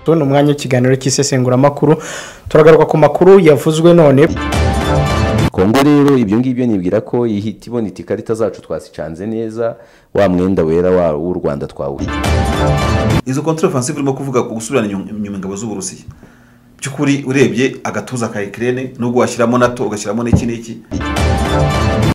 Tubona umwanya w'ikiganiro cy'isesenguramakuru, turagaruka ku makuru yavuzwe none. Kongo rero ibyo ngibyo nibwira ko ihita ibona iti ikarita zacu twasicanze neza, wa mwenda wera w'u Rwanda twawuye. Izo contre-offensive urimo kuvuga ku gusubirana inyuma ingabo z'Uburusiya, by'ukuri urebye agatuza ka Ukraine nubwo washyiramo NATO ugashyiramo n'iki n'iki.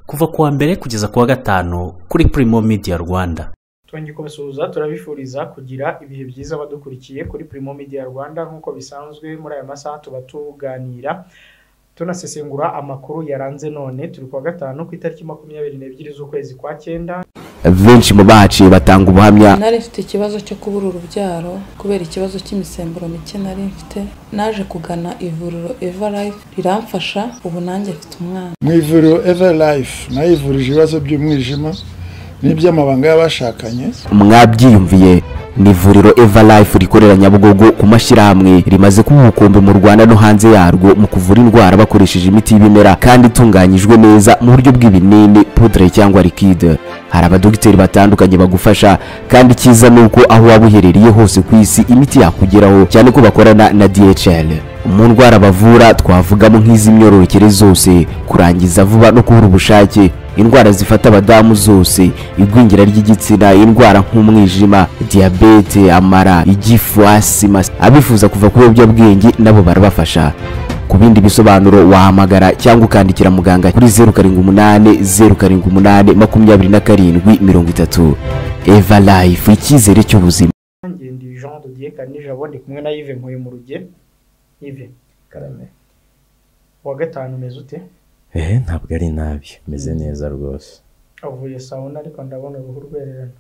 Kuva kuwa mbere kugeza kuwa gatanu kuri Primo Media Rwanda. Twongeye kubasuhuza, turabifuriza kugira ibihe byiza badukurikiye kuri Primo Media Rwanda. Nk'uko bisanzwe muri aya masaha tuba tuganira tunasesengura amakuru yaranze none. Turi kuwa gatanu ku itariki 22 z'ukwezi kwa 9. Benshi mu baciye batanga ubuhamya. Nari mfite ikibazo cyo kubura urubyaro kubera ikibazo cy'imisemburo mike nari mfite, naje kugana ivuriro Eva Life riramfasha, ubu nanjye mfite umwana. Mu ivuriro Eva Life nayivurije ibibazo by'umwijima n'iby'amabanga y'abashakanye. Mwabyiyumviye, ni ivuriro Eva Life rikorera Nyabugogo ku mashyirahamwe, rimaze kuba ubukombe mu Rwanda no hanze yarwo mu kuvura indwara bakoresheje imiti y'ibimera kandi itunganyijwe neza mu buryo bw'ibinini, poudre cyangwa liquide. Hari abadogiteri batandukanye bagufasha, kandi icyiza ni uko aho waba uherereye hose ku isi imiti yakugeraho, cyane ko bakorana na DHL. Mu ndwara bavura twavugamo nk'iz'imyororokere zose, kurangiza vuba no kubura ubushake, indwara zifata abadamu zose, igwingira ry'igitsina, indwara nk'umwijima, diyabete, amara, igifu, asima. Abifuza kuva ku biyobyabwenge nabo barabafasha. Ku bindi bisobanuro wahamagara cyangwa ukandikira muganga kuri 078 078 27 30. Eva Life, icyizere cy'ubuzima. Ngendi Jean de Dieu Kanijabo, ndi kumwe na Yves Nkuye mu ruge. Yves Karame, wa gatanu umeze ute? Ntabwo ari nabi, meze neza rwose. Avuye sauna ariko ndabona uruhu rwererana.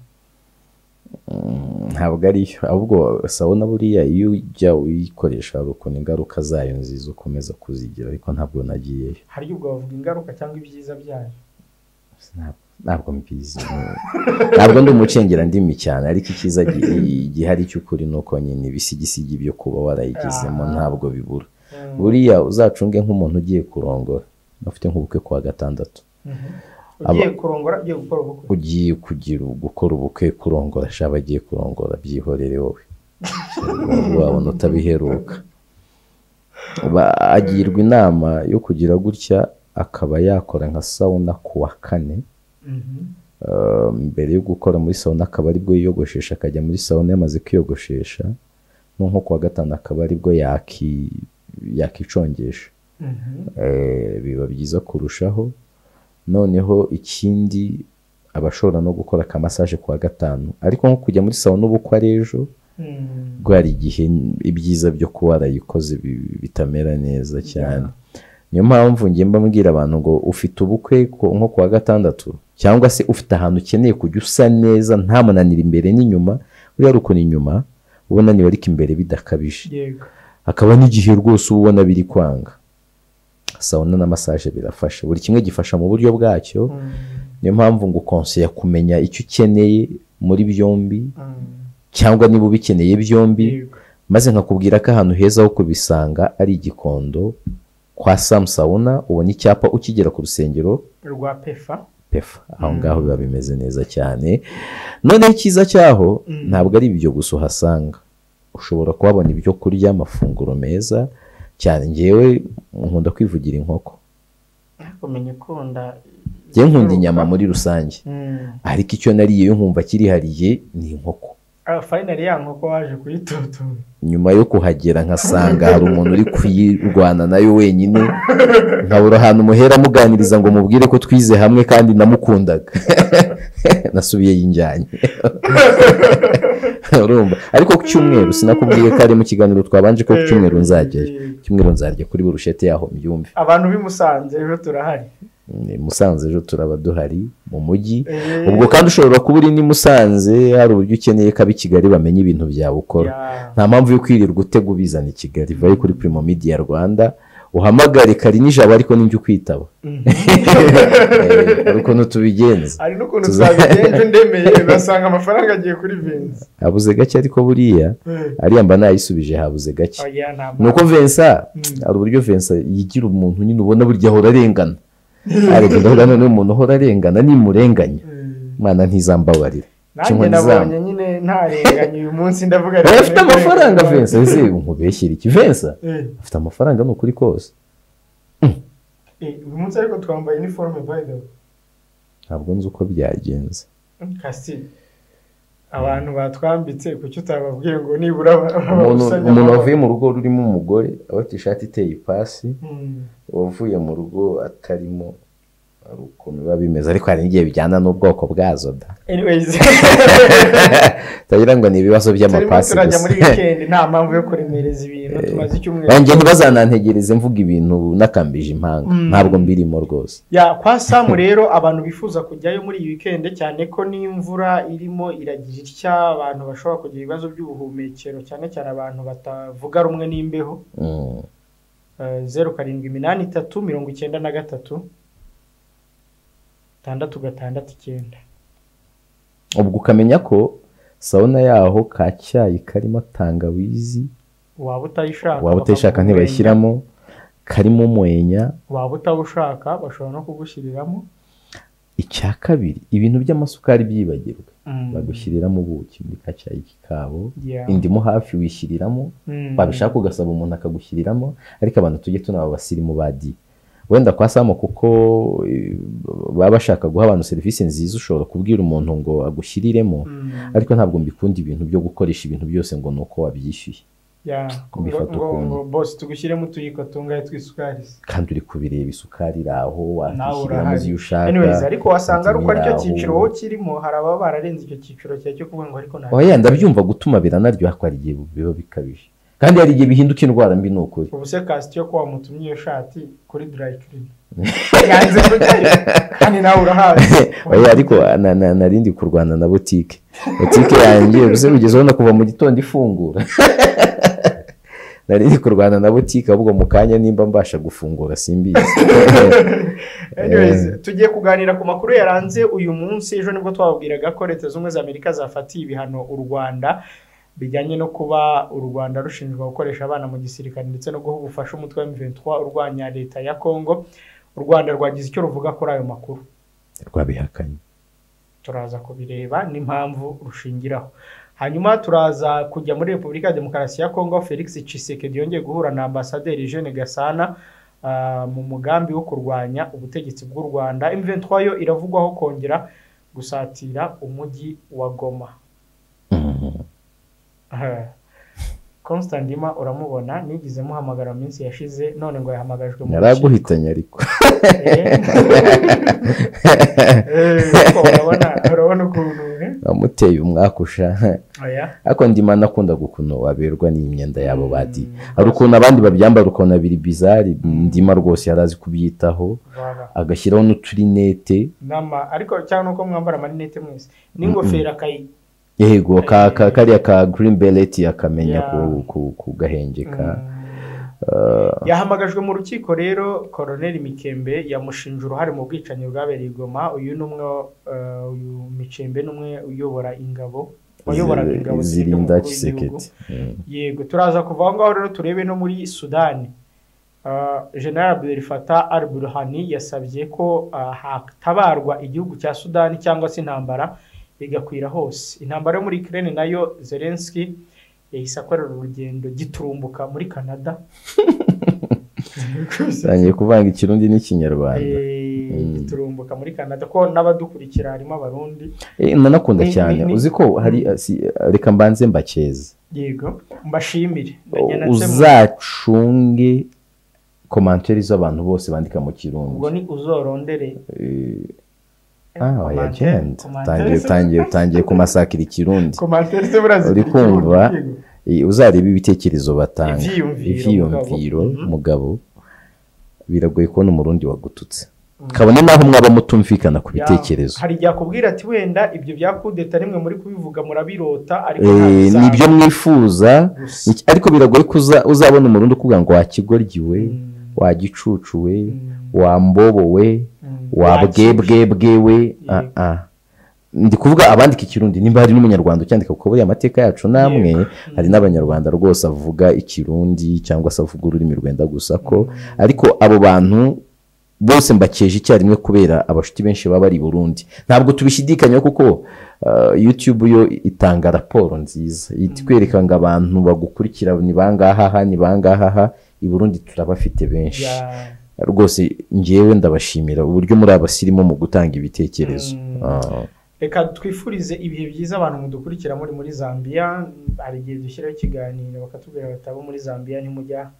Ntabwo ari ahubwo sauna buriya iyo ujya uyikoresha hari ukuntu ingaruka zayo nziza ukomeza kuzigira, ariko ntabwo nagiyeyo. Hari ubwo bavuga ingaruka cyangwa ibyiza byayo? Ntabwo mbizi, ntabwo ndi umucengera ndimi cyane, ariko icyiza gihari cy'ukuri ni uko nyine ibisigisigi byo kuba warayigezemo ntabwo bibura. Buriya uzacunge nk'umuntu ugiye kurongora, ufite nk'ubukwe kuwa gatandatu, ugiye kurongora, ugiye gukora ubukwe, ugiye kugira gukora ubukwe, kurongora shaba agiye kurongora, byihorere wowe wabona utabiheruka. Agirwa inama yo kugira gutya akaba yakora nka sauna kuwa kane. Mbere yo gukora muri sauna akaba aribwo yiyogoshesha, akajya muri sauna yamaze kwiyogoshesha, nko kuwa gatanu akaba aribwo yakicongesha. Biba byiza kurushaho. Noneho ikindi abashobora no gukora akamasaje kuwa gatanu, ariko nko kujya muri sauna ubukwe ari ejo, bwari igihe ibyiza byo kuba warayikoze bitamera neza cyane. Niyo mpamvu ngiye mbabwira abantu ngo ufite ubukwe nko kuwa gatandatu, cyangwa se ufite ahantu ukeneye kujya usa neza nta munaniro imbere n'inyuma, buriya ari ukuntu inyuma ubona niba ariko imbere bidakabije, hakaba n'igihe rwose uba ubona biri kwanga. Sauna na massage birafasha, buri kimwe gifasha mu buryo bwacyo. Niyo mpamvu ngo konseya kumenya icyo ukeneye muri byombi, cyangwa niba ubikeneye byombi, maze nkakubwira ko ahantu heza ho kubisanga ari Gikondo kwa Sam Sauna. Ubona icyapa ukigera ku rusengero rwa Pefa, aho ngaho biba bimeze neza cyane. Noneho icyiza cyaho ntabwo ari ibyo gusa uhasanga, ushobora kuhabona ibyo kurya, amafunguro meza cyane. Ngewe nkunda kwivugira inkoko, ngewe nkunda inyama muri rusange, ariko icyo nariye nkumva kirihariye ni inkoko. Finally ya nkoko waje kuyitutu nyuma yo kuhagera nkasanga hari umuntu uri kuyirwana nayo wenyine, nkabura ahantu muhera muganiriza ngo mubwire ko twize hamwe kandi namukundaga. Nasubiye yinjyanye. Urumva, ariko ku cyumweru sinakubwiye ko ari mu kiganiro twabanje ko ku cyumweru nzajyayo. Cyumweru nzarya kuri burushete yaho mbyumve. Abantu b'i Musanze ejo turahari. Musanze ejo turaba duhari mu mujyi. Ubwo kandi ushobora kuba uri ni Musanze hari uburyo ukeneye ko ab'i Kigali bamenye ibintu byawe ukora. Nta mpamvu yo kwirirwa utega ubizana i Kigali, vayo kuri Primo Media Rwanda uhamagare Karinijabo, ariko ninjye ukwitaba. Hari ukuntu tubigenza, hari n'ukuntu twabigenje, ndemeye ugasanga amafaranga agiye kuri Vincent. Habuze gake, ariko buriya ariya mba nayisubije, habuze gake. Nuko Vincent hari uburyo Vincent yigira umuntu nyine ubona burya ahora arengana, ariko ndavuga none umuntu uhora arengana nimurenganya Imana ntizambabarira. Nanjye nabonye nyine ntarenganye uyu munsi ndavuga rero afite amafaranga Vincent, ese nkubeshyira iki Vincent? Afite amafaranga ni ukuri kose. Uyu munsi ariko twambaye uniforme by the way. Ntabwo nzi uko byagenze. Kasi abantu batwambitse kuki utababwiye ngo nibura umuntu wavuye mu rugo rurimo umugore afite ishati iteye ipasi, wavuye mu rugo atarimo ari ukuntu biba bimeze, ariko hari n'igihe bijyana n'ubwoko bwazo da. Anyways tagira ngo ni ibibazo by'amapasi gusa. Turajya muri weekend nta mpamvu yo kuremereza ibintu, tumaze icyumweru. Nanjye ntibazanantegereze mvuga ibintu nakambije impanga, ntabwo mbirimo rwose. Ya kwa Samu rero abantu bifuza kujyayo muri iyi weekend, cyane ko n'imvura irimo iragira itya, abantu bashobora kugira ibibazo by'ubuhumekero, cyane cyane abantu batavuga rumwe n'imbeho. 0783 93 669. Ubwo ukamenya ko sauna yaho ka cyayi karimo tangawizi, waba utayishaka ntibayishyiramo, karimo umwenya, waba utawushaka bashobora no kugushyiriramo. Icya kabiri, ibintu by'amasukari byibagirwa, bagushyiriramo ubuki muri ka cyayi kabo, indimu hafi wishyiriramo, wabishaka ugasaba umuntu akagushyiriramo, ariko abantu tujye tunaba abasirimu badi. Wenda kwa Samu kuko baba bashaka guha abantu serivisi nziza, ushobora kubwira umuntu ngo agushyiriremo, ariko ntabwo mbikunda ibintu byo gukoresha ibintu byose ngo nuko wabyishyuye. Ngo boss tugushyiremo utuyiko tungahe tw'isukari, kandi uri kubireba isukari iraho, wakishyiramo izo ushaka. Anyways, ariko wasanga ari uko aricyo cyiciro wowe kirimo, hari ababa bararenze icyo cyiciro cyo kuvuga ngo ariko nta. Oya ndabyumva, gutuma biranaryoha ko hari igihe biba bikabije, kandi hari igihe bihinduka indwara mbi ni ukuri. Ubu se Kasitiyo ko wamutumye iyo shati kuri dry clean yanze kujyayo kandi nawe urahazi. Oya ariko narindi kurwana na butike yanjye, ubuse rugezeho no kuva mu gitondo ifungura. Narindi kurwana na butike, ahubwo mu kanya nimba mbasha gufungura simbizi. Anyways, tugiye kuganira ku makuru yaranze uyu munsi. Ejo nibwo twababwiraga ko Leta Zunze Ubumwe za Amerika zafatiye ibihano u Rwanda bijyanye no kuba u Rwanda rushinjwa gukoresha abana mu gisirikare ndetse no guha ubufasha umutwe wa M23 urwanya leta ya Congo. U Rwanda rwagize icyo ruvuga kuri ayo makuru, rwabihakanye. Turaza kubireba n'impamvu rushingiraho. Hanyuma turaza kujya muri Repubulika ya Demokarasi ya Congo. Felix Tshisekedi yongeye guhura na Ambasaderi Jeanne Gasana mu mugambi wo kurwanya ubutegetsi bw'u Rwanda. M23 yo iravugwaho kongera gusatira umujyi wa Goma. Constantima uramubona, nigize muhamagara mu minsi yashize, none ngo yahamagajwe mu naraguhitanye ariko. Urabona ukuntu amuteye umwakusha. Ariko ndima nakunda gukuno waberwa n'imyenda yabo badi. Hari ukuntu abandi babyambara ukabona biri bizarre, ndima rwose yarazi kubyitaho, agashyiraho n'uturinete. Ariko cyangwa nuko mwambara amarinete mwese n'ingofero akayi. Yego, kariya ka green beret akamenya ku gahengeka. Yahamagajwe mu rukiko rero. Colonel Mikembe yamushinja uruhare mu bwicanyi bwabereye i Goma. Uyu numwe, uyu Mikembe numwe uyobora ingabo, wayoboraga ingabo zirinda Tshisekedi. Yego, turaza kuva aho ngaho rero turebe no muri Sudani. General Abdel Fattah al-Burhani yasabye ko hatabarwa igihugu cya Sudani cyangwa se intambara igakwira hose. Intambara yo muri Ukraine nayo Zelensky yahise akorera urugendo giturumbuka muri Canada. Sangiye kuvanga ikirundi n'ikinyarwanda. Giturumbuka muri Canada ko n'abadukurikira harimo abarundi. Nanakunda cyane. Uzi ko hari reka mbanze mbakeze. Yego, mbashimire. Uzacunge commentaires z'abantu bose bandika mu kirundi. Ubwo ni uzorondere. Tangiye kumasakira ikirundi. Uri kumva uzareba ibitekerezo batanga, ivyiyumviro mugabo, biragoye kubona umurundi wagututse. Kabone naho mwaba mutumvikana ku bitekerezo. Hari igihe akubwira ati wenda ibyo bya kudeta nimwe muri kubivuga murabirota, ariko nibyo mwifuza, ariko biragoye ko uzabona umurundi ukubwira ngo wakigoryiwe, wagicucuwe, wambobowe, wabwebwebwewe. Ndi kuvuga abandika ikirundi, nimba hari n'umunyarwanda ucyandika, kuko buriya amateka yacu namwe hari n'abanyarwanda rwose avuga ikirundi cyangwa se avuga ururimi rwenda gusa ko, ariko abo bantu bose mbakeje icyarimwe kubera abashuti benshi baba bari Burundi. Ntabwo tubishidikanyaho kuko YouTube yo itanga raporo nziza itwereka ngo abantu bagukurikira ni bangaha ni bangaha. I Burundi turabafite benshi rwose, ngewe ndabashimira uburyo muri abasirimu mu gutanga ibitekerezo. Reka twifurize ibihe byiza abantu mudukurikira muri Zambia. Hari igihe dushyiraho ikiganiro bakatubwira batabo muri Zambia ntimujya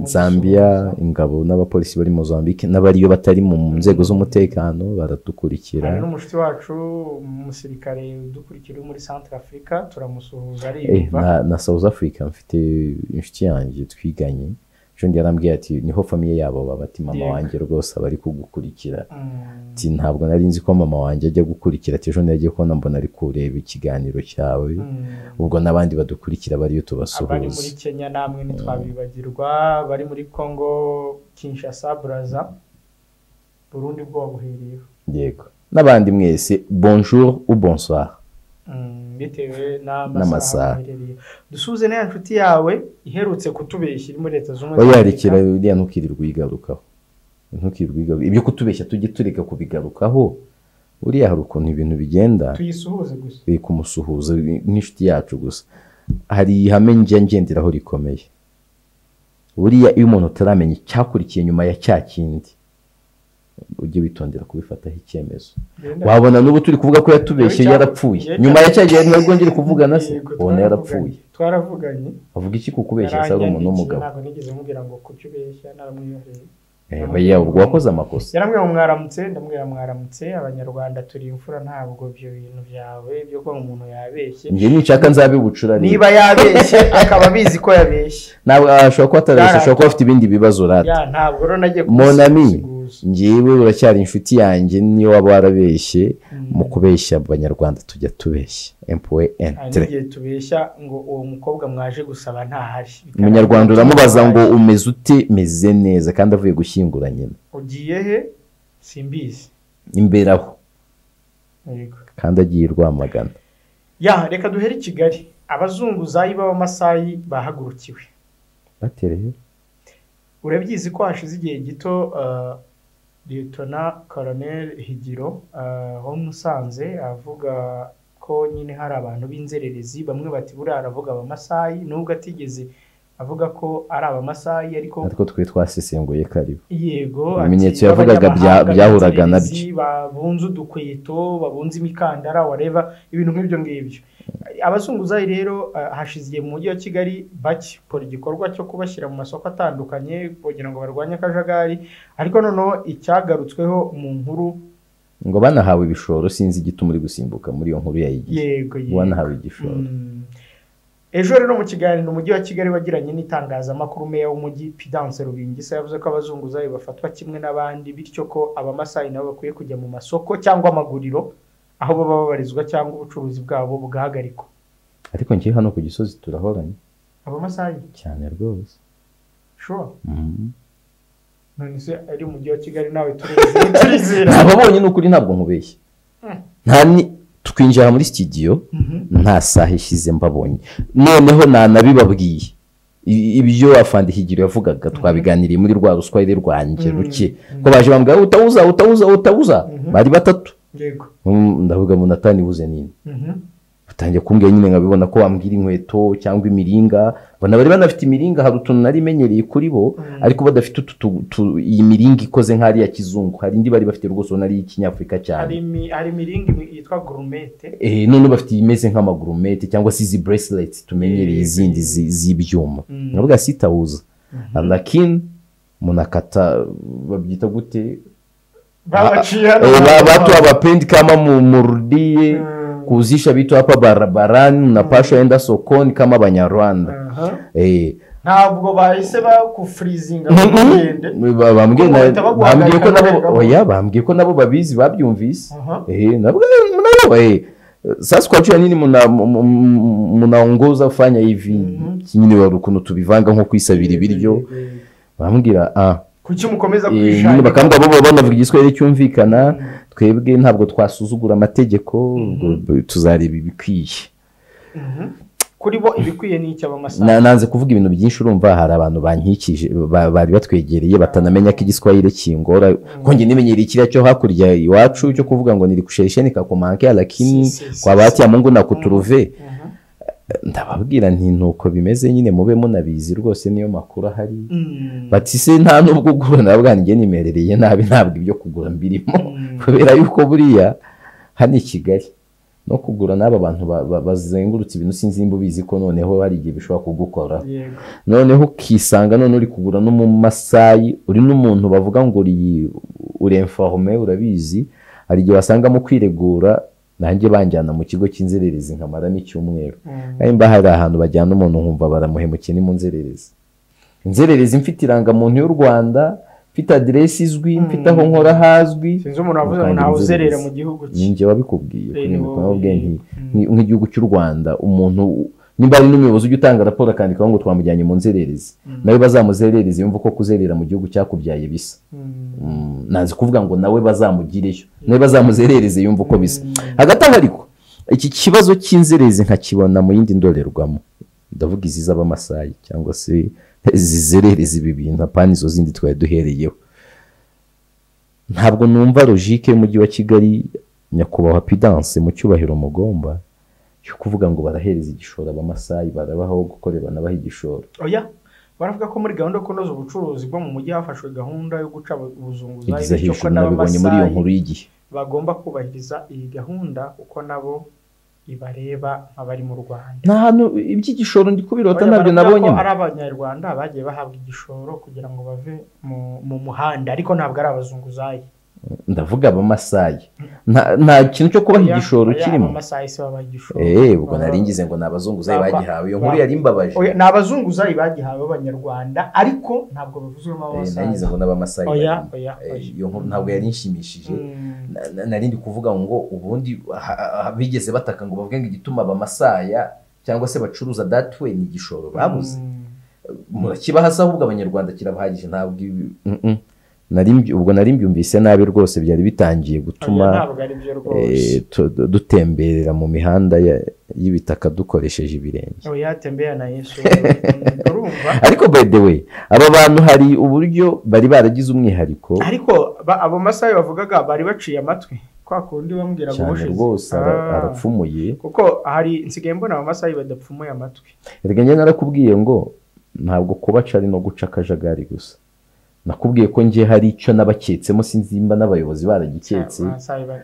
Zambia, ingabo n'abapolisi bari Mozambique n'abariyo batari mu nzego z'umutekano baradukurikira. Hari n'umushuti wacu umusirikare udukurikira muri Central Africa, turamusuhuza ariyumva. Na South Africa mfite inshuti yanjye twiganye, ejo yarambwiye ati niho famiye yabo baba, ati mama wanjye rwose abari kugukurikira. Ati ntabwo nari nzi ko mama wanjye ajya gukurikira, ati ejo nagiye kubona mbona ari kureba ikiganiro cyawe. Ubwo n'abandi badukurikira bariyo tubasuhuza. Abari muri Kenya namwe ntitwabibagirwa, bari muri Congo Kinshasa, Brazza, Burundi bwo wabuhereyeho. Yego, n'abandi mwese bonjour ou bonsoir bitewe n'amasaha. Dusuze na nshuti yawe iherutse kutubeshya iri muri Leta Zunze Ubumwe. Oya, iriya ntukirirwe uyigarukaho, ntukirirwe ibyo kutubeshya, tujye tureka kubigarukaho. Uriya hari ukuntu ibintu bigenda, tuyisuhuze gusa, kumusuhuza nk'inshuti yacu gusa. Hari ihame njya ngenderaho rikomeye, buriya iyo umuntu utaramenya icyakurikiye nyuma ya cya kindi ujye witondera kubifataho icyemezo. Wabona n'ubu turi kuvuga ko yatubeshye yarapfuye, nyuma ya cya gihe nabwo ngiri kuvugana se ubona yarapfuye. Twaravuganye avuga iki kukubeshya se ari umuntu w'umugabo? Ntabwo nigeze mubwira ngo kuki ubeshya, naramwihoreye. Ubwo wakoze amakosa. Yarambwiye ngo mwaramutse, ndamubwira mwaramutse, abanyarwanda turi imfura, ntabwo ibyo bintu byawe byo kuba umuntu yabeshye. Njye ninshaka nzabibucura niba yabeshye akaba abizi ko yabeshye. Ntabwo ashobora kuba atarabeshye, ashobora kuba afite ibindi bibazo rata. Ntabwo rero nagiye kumusubiza. Njyewe uracyari inshuti yanjye, niyo waba warabeshye. Mu kubeshya abanyarwanda tujya tubeshya M.N. Igihe tubeshya ngo uwo mukobwa mwaje gusaba ntahari. Umunyarwanda uramubaza ngo umeze ute, meze neza, kandi avuye gushyingura nyina. Ugiye he? Simbizi. Imbere aho kandi agiye Rwamagana. Ya, reka duhere i Kigali. Abazunguzayi b'Abamasayi bahagurukiwe. Batereye. Urabyizi ko hashize igihe gito Lieutenant Colonel Higiro wo Musanze avuga ko nyine hari abantu b'inzererezi, bamwe bati buriya aravuga Abamasayi, nubwo atigeze avuga ko ari Abamasayi, ariko twe twasesenguye karibu. Yego, ibimenyetso yavugaga byahuraga nabyo, babunze udukweto, babunze imikandara, wareva ibintu nk'ibyo ngibyo. Abazunguzayi rero hashize igihe mu mujyi wa Kigali bakora igikorwa cyo kubashyira mu masoko atandukanye kugira ngo barwanye akajagari, ariko noneho icyagarutsweho mu nkuru ngo banahawe ibishoro, sinzi igituma uri gusimbuka muri iyo nkuru yayigiye. Yego, banahawe igishoro. Ejo rero mu kiganiro umujyi wa Kigali wagiranye n'itangazamakuru, meya w'umujyi Pudence Rubingisa yavuze ko abazunguzayi bafatwa kimwe n'abandi, bityo ko Abamasayi nabo bakwiye kujya mu masoko cyangwa amaguriro aho baba babarizwa cyangwa ubucuruzi bwabo bugahagarikwa. Ariko ngiye hano ku Gisozi turahoranye Abamasayi cyane rwose. Sure. None se ari umujyi wa Kigali nawe turizera? Ababonye n'ukuri ntabwo nkubeshye. Nta twinjira muri studio nta saha ishize mbabonye, noneho nanabibabwiye ibyo afande Higiro yavugaga, twabiganiriye muri rwa ruswahili rwanjye ruke, ko baje bambwira utawuza utawuza utawuza, bari batatu. Yego, ndavuga mu Natani buze nini, batangiye kumbwira nyine nkabibona ko bambwira inkweto cyangwa imiringa, bona bari banafite imiringa, hari utuntu nari menyereye kuri bo, ariko badafite iyi miringa ikoze nk'ari ya kizungu, hari indi bari bafite rwose ubona ari ikinyafurika cyane. Hari imiringa yitwa gourmette. None bafite imeze nk'amagurumete cyangwa se izi bracelets tumenyereye izindi z'ibyuma. Ndavuga sitawuza, lakini munakata babyita gute? Watu hawapendi kama murudie kuuzisha vitu hapa barabarani, mnapashwa enda sokoni kama Banyarwanda. Ntabwo bahise bakufrizinga ngende. Bambwiye ko nabo, oya, bambwiye ko nabo babizi, babyumvise. Nabwo nabo sasa kwa juu ya nini mnaongoza fanya hivi? Nyine wari ukuntu tubivanga nko kwisabira ibiryo. Bambwira kuki mukomeza kwishaka? Bakambwa bo banavuga igiswahili cyumvikana, twebwe ntabwo twasuzugura amategeko, tuzareba ibikwiye. Kuri bo ibikwiye ni icyo Abamasayi. Nanze kuvuga ibintu byinshi, urumva hari abantu bankikije bari batwegereye batanamenya ko igiswahili kingora, ko njye nimenyereye ikiriya cyo hakurya iwacu cyo kuvuga ngo nilikusherisheni kakumanke lakini kwa bahati ya Mungu nakuturuve. Ndababwira nti nuko bimeze nyine, mube munabizi rwose niyo makuru ahari. Bati se nta nubwo ugura, ndababwira njye nimerereye nabi, ntabwo ibyo kugura mbirimo, kubera yuko buriya hano i Kigali no kugura n'aba bantu bazengurutse ibintu sinzi nimba ubizi ko noneho hari igihe bishobora kugukora. Noneho ukisanga none uri kugura no mu Masayi, uri n'umuntu bavuga ngo uri informe, urabizi, hari igihe wasanga mu kwiregura nanjye banjyana mu kigo cy'inzererezi nkamaramo icyumweru. Kandi mba hari ahantu bajyana umuntu nkumva baramuhemukiye, ni mu nzererezi. Inzererezi mfite irangamuntu y'u Rwanda, mfite aderesi izwi, mfite aho nkora hazwi. Sinzi umuntu wavuze ngo ntawe uzerera mu gihugu cye. Ninjye wabikubwiye kuri mikoro nti nk'igihugu cy'u Rwanda, umuntu nimba ari n'umuyobozi ujya utanga raporo akandikaho ngo twamujyanye mu nzererezi, nawe bazamuzerereze yumva ko kuzerera mu gihugu cyakubyaye bisa. Nanze kuvuga ngo nawe bazamugireyo, nawe bazamuzerereze yumva uko bisa. Hagati aho ariko iki kibazo cy'inzererezi nkakibona mu yindi ndorerwamo, ndavuga izi z'Abamasayi cyangwa se zizerereza ibi bintu, apana izo zindi twari duhereyeho. Ntabwo numva logique y'umujyi wa Kigali, nyakubahwa Pidance mu cyubahiro mugomba, cyo kuvuga ngo barahereza igishoro Abamasayi, barabaho gukorera banabaha igishoro. Oya, baravuga ko muri gahunda yo kunoza ubucuruzi bwo mu mujyi hafashwe gahunda yo guca ubuzunguzayi, bityo ko n'Abamasayi bagomba kubahiriza iyi gahunda kuko nabo ibareba nk'abari mu Rwanda. Nta hantu iby'igishoro ndi kubirota ntabyo nabonye. Ari Abanyarwanda bagiye bahabwa igishoro kugira ngo bave mu muhanda, ariko ntabwo ari abazunguzayi. Ndavuga Abamasayi, nta kintu cyo kubaha igishoro kirimo. Abamasayi se babaha igishoro? Ubwo nari ngize ngo ni abazunguzayi bagihawe, iyo nkuru yari imbabaje. Ni abazunguzayi bagihawe b'Abanyarwanda, ariko ntabwo bavuzwemo Abamasayi. Nari ngize ngo ni Abamasayi. Iyo nkuru ntabwo yari inshimishije. Nari ndi kuvuga ngo ubundi bigeze bataka ngo bavuge ngo igituma Abamasaya cyangwa se bacuruza datwe ni igishoro babuze. Murakibaha se ahubwo Abanyarwanda kirabahagije? Ntabwo ubwo nari mbyumvise nabi rwose, byari bitangiye gutuma dutemberera mu mihanda y'ibitaka dukoresheje ibirenge. Ariko by the way, aba bantu hari uburyo bari baragize umwihariko. Ariko abo Masayi bavugaga bari baciye amatwi kwa kundi bambwiraga ubushize rwose arapfumuye, kuko hari nsigaye mbona abo Masayi badapfumuye amatwi. Erega njye narakubwiye ngo ntabwo kubaca ari no guca akajagari gusa. Nakubwiye ko nje hari icyo nabaketsemo, sinzi nimba n'abayobozi baragiketse,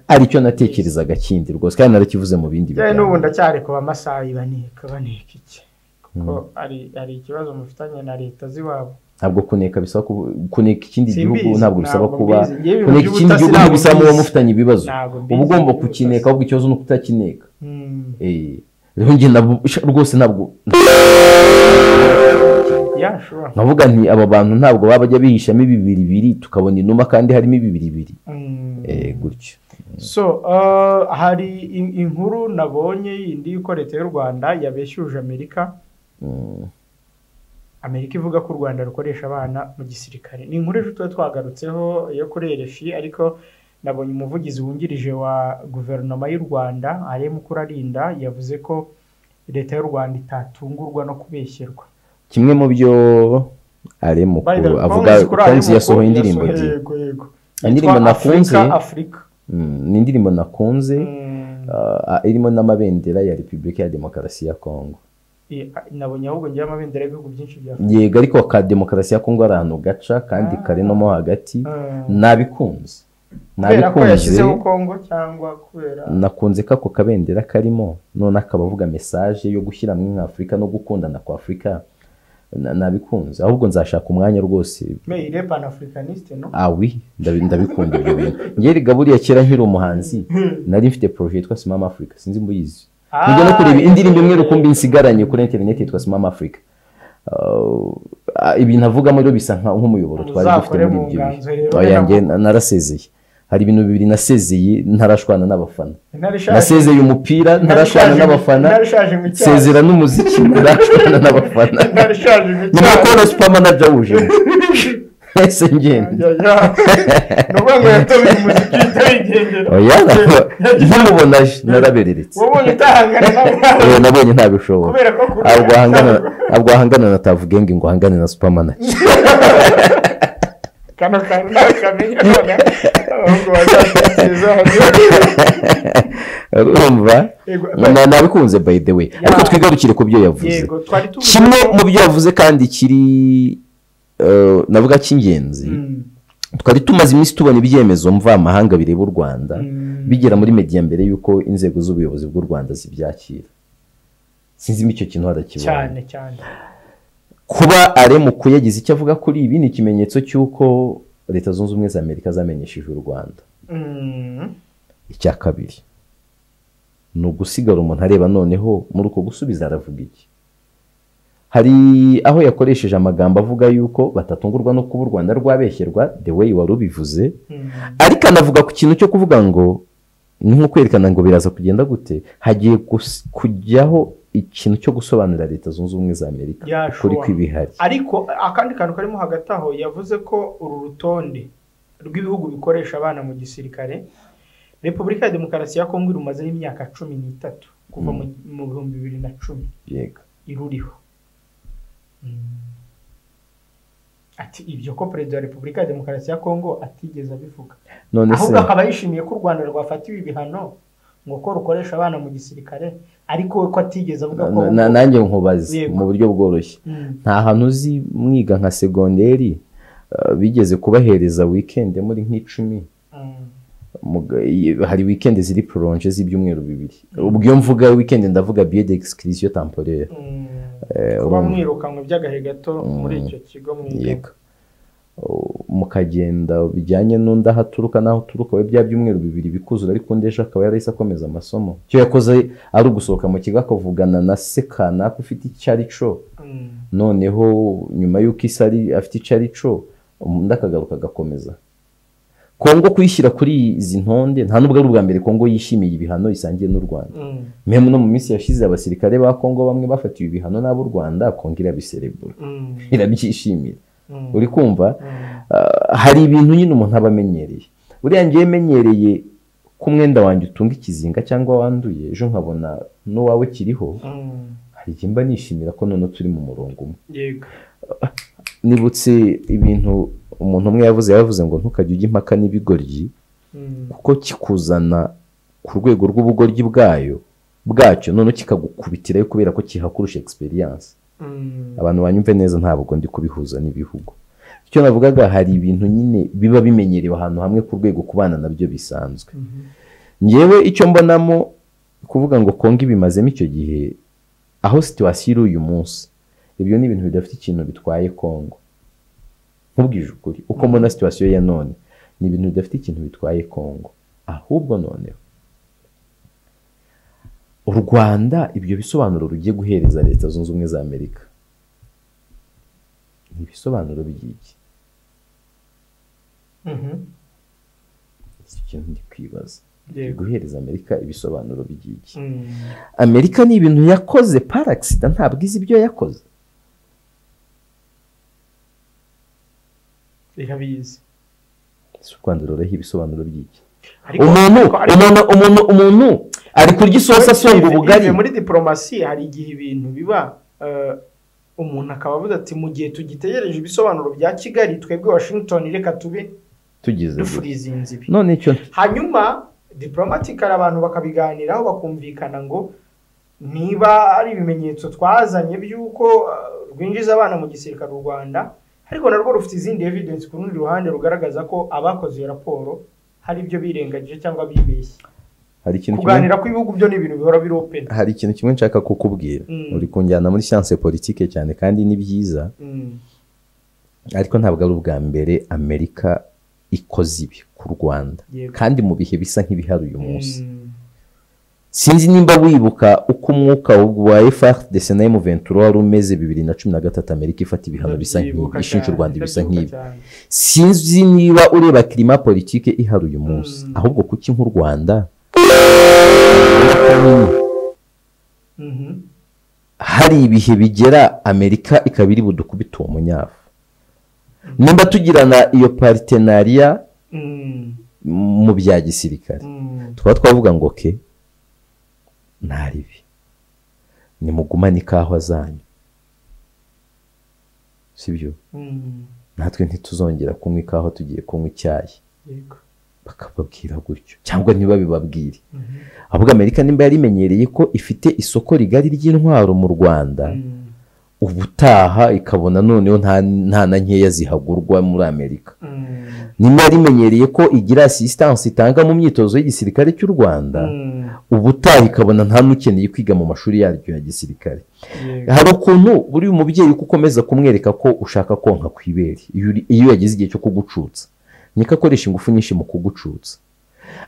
ari icyo natekerezaga kindi rwose, kandi narakivuze mu bindi biganiro. N'ubu ndacyari ku Bamasayi baneka iki, kuko ari ikibazo mufitanye na leta z'iwabo. Ntabwo kuneka bisaba kuneka ikindi gihugu, ntabwo bisaba kuba kuneka ikindi gihugu ntibisaba muba mufitanye ibibazo, uba ugomba kukineka, ahubwo ikibazo ni ukutakineka. Rero njye rwose ntabwo nkavuga nti aba bantu ntabwo baba bajya bihishamo ibibiri tukabona inuma kandi harimo ibibiri gutyo. So hari inkuru nabonye yindi yuko leta y'u Rwanda yabeshyuje Amerika. Amerika ivuga ko u Rwanda rukoresha abana mu gisirikare. Ni inkuru ejo tuba twagarutseho yo kuri RFI, ariko nabonye umuvugizi wungirije wa guverinoma y'u Rwanda Alain Mukurarinda yavuze ko leta y'u Rwanda itatungurwa no kubeshyerwa. Kimwe mu byo Alain Mukuru avuga, Konzi yasohoye indirimbo indirimbo nakunze, ni indirimbo nakunze irimo n'amabendera ya Repubulika ya Demokarasi ya Kongo. Nabonye ahubwo ngira amabendera y'ibihugu byinshi bya Afurika. Yego, ariko ka Demokarasi ya Kongo ari ahantu gaca kandi kari no mo hagati. Nabikunze. Kubera ko yashyizeho Kongo cyangwa kubera nakunze kako kabendera karimo, none akaba avuga message yo gushyira hamwe nka Afurika no gukundana kwa Afurika. Nabikunze, ahubwo nzashaka umwanya rwose. Mais il est panafricaniste, non? Ah oui, ndabikunda ibyo bintu. Njye buriya kera nkiri umuhanzi nari mfite projet yitwa Simama Africa, sinzi mbuyizi. Nijya no kureba indirimbo imwe rukumbi nsigaranye kuri internet yitwa Simama Africa. Ibintu avugamo rero bisa nk'umuyoboro twari dufite muri ibyo bihe. Oya, njye narasezeye. Hari ibintu bibiri nasezeye ntarashwana n'abafana. Nasezeye umupira ntarashwana n'abafana. Sezera n'umuziki ntarashwana n'abafana. Nyuma yo kubona Super Manager wuje. Ese ngende nuvuga ngo yatobiye umuziki utabigendera. Oya, ntamubona narabereretse. Wabonye utahangana nawe? Nabonye ntabishobora. Kubera ko ntabwo wahangana na Tavugenge ngo uhangane na Superman. Kano kantu nawe kamenya none ahubwo bazatekereza. Urumva nabikunze by the way, ariko twigarukire ku byo yavuze. Kimwe mu byo yavuze kandi kiri navuga cy'ingenzi, twari tumaze iminsi tubona ibyemezo mvamahanga bireba u Rwanda bigera muri media mbere yuko inzego z'ubuyobozi bw'u Rwanda zibyakira. Sinzi icyo kintu harakibona cyane cyane. Kuba Aremuku yagize icyo avuga kuri ibi ni ikimenyetso cy'uko Leta Zunze Ubumwe za Amerika zamenyeshije u Rwanda. Icya kabiri ni ugusigara umuntu areba noneho muri uko gusubiza aravuga iki. Hari aho yakoresheje amagambo avuga yuko batatungurwa no kuba u Rwanda rwabeshyerwa the way wari ubivuze, ariko anavuga ku kintu cyo kuvuga ngo ni nko kwerekana ngo biraza kugenda gute, hagiye kujyaho ikintu cyo gusobanurira Leta Zunze Ubumwe za Amerika kuri kwibihari. Ariko akandi kantu karimo hagati aho, yavuze ko uru rutonde rw'ibihugu bikoresha abana mu gisirikare Repubulika ya Demokarasi ya Kongo irumazeho imyaka 13 kuva mu 2010. Yego, iruriho. Ati ibyo ko Perezida wa Repubulika ya Demokarasi ya Kongo atigeze abivuga, ahubwo akaba yishimiye ko u Rwanda rwafatiwe ibihano ngo ko rukoresha abana mu gisirikare, ariko ko atigeze avuga ko. Nanjye nkubaze mu buryo bworoshye, nta hantu uzi mwiga nka segonderi bigeze kubahereza weekend muri nk'icumi? Hari weekend ziri prolonge z'ibyumweru 2. Ubwo iyo mvuga weekend ndavuga billet d'exclusion temporaire. Kuba mwirukanwe by'agahe gato muri icyo kigo mwiga, mukagenda bijyanye n'undi aho aturuka n'aho uturuka, we bya byumweru 2 bikuzura, ariko undi ejo akaba yarahise akomeza amasomo. Icyo yakoze ari ugusohoka mu kigo akavugana na se kanaka ufite icyo ari cyo, noneho nyuma y'uko isi ari afite icyo ari cyo, undi akagaruka agakomeza. Kongo kuyishyira kuri izi ntonde nta nubwo ari ubwa mbere Kongo yishimiye ibihano isangiye n'u Rwanda. Meme no mu minsi yashize abasirikare ba Kongo bamwe bafatiwe ibihano n'abo Rwanda, Kongo irabiserebura, irabyishimira. Uri kumva hari ibintu nyine umuntu aba amenyereye. Buriya ngiye menyereye ko umwenda wanjye utunga ikizinga cyangwa wanduye, ejo nkabona n'uwawe kiriho, hari igihe mba nishimira ko none turi mu murongo umwe. Yego, nibutse ibintu umuntu umwe yavuze ngo ntukajye ujya impaka n'ibigoryi, kuko kikuzana ku rwego rw'ubugoryi bwacyo none kikagukubitirayo kubera ko kihakurusha experience. Abantu banyumve neza, ntabwo ndi kubihuza n'ibihugu. Icyo navugaga, hari ibintu nyine biba bimenyerewe ahantu hamwe ku rwego kubana nabyo bisanzwe. Ngewe icyo mbonamo kuvuga ngo Kongo ibimazemo icyo gihe, aho situation iri uyu munsi, ibyo ni ibintu bidafite ikintu bitwaye Kongo. Nkubwije ukuri uko mbona situation ya none, ni ibintu bidafite ikintu bitwaye Kongo. Ahubwo noneho u Rwanda ibyo bisobanuro rugiye guhereza Leta Zunze Ubumwe za Amerika ni ibisobanuro by'iki? Ikintu ndi kwibaza, guhereza Amerika ibisobanuro by'iki? Amerika ni ibintu yakoze par accident, ntabwo izi ibyo yakoze. Irabizi. Si u Rwanda ruraha ibisobanuro by'iki? Umuntu ari kurya isosi asonga ubugari. Muri diplomasi hari igihe ibintu biba, umuntu akaba avuga ati mu gihe tugitegereje ibisobanuro bya Kigali, twebwe Washington reka tube tugize dufurizinze ibi. None icyo hanyuma diplomatically abantu bakabiganiraho bakumvikana ngo niba ari ibimenyetso twazanye by'uko rwinjiza abana mu gisirikare u Rwanda, ariko narwo rufite izindi evidence ku rundi ruhande rugaragaza ko abakoze iyo raporo hari ibyo birengagije cyangwa bibeshye. Hari ikintu kuganira ku ibihugu byo ni ibintu bihora biri open. Hari ikintu kimwe nshaka kukubwira, uri kunjyana muri science politique cyane kandi ni byiza, ariko ntabwo ari ubwa mbere Amerika ikoze ibi ku Rwanda, kandi mu bihe bisa nk'ibihari uyu munsi. Sinzi nimba wibuka uko umwuka wa FARDC na M23 wari umeze 2013, Amerika ifata ibihano bisa nk'ibi, ishinja u Rwanda bisa nk'ibi. Sinzi niba ureba climat politique ihari uyu munsi, ahubwo kuki nk'u Rwanda hari ibihe bigera Amerika ikaba iri budukubita uwo munyafu. Nimba tugirana iyo partenariat mu bya gisirikare, tukaba twavuga ngo ke nta ribi, nimugumane ikawa zanyu, sibyo? Natwe ntituzongera kunywa ikawa, tugiye kunywa icyayi. Bakababwira gutyo cyangwa ntibabibabwire. Ahubwo Amerika nimba yarimenyereye ko ifite isoko rigari ry'intwaro mu Rwanda, ubutaha ikabona noneho nta na nkeya zihagurwa muri Amerika. Nimba yarimenyereye ko igira assistance itanga mu myitozo y'igisirikare cy'u Rwanda, ubutaha ikabona nta n'ukeneye kwiga mu mashuri yaryo ya gisirikare. Hari ukuntu buri umubyeyi uko ukomeza kumwereka ko ushaka konka ku ibere, iyo yagize igihe cyo kugucutsa, niko akoresha ingufu nyinshi mu kugucutsa.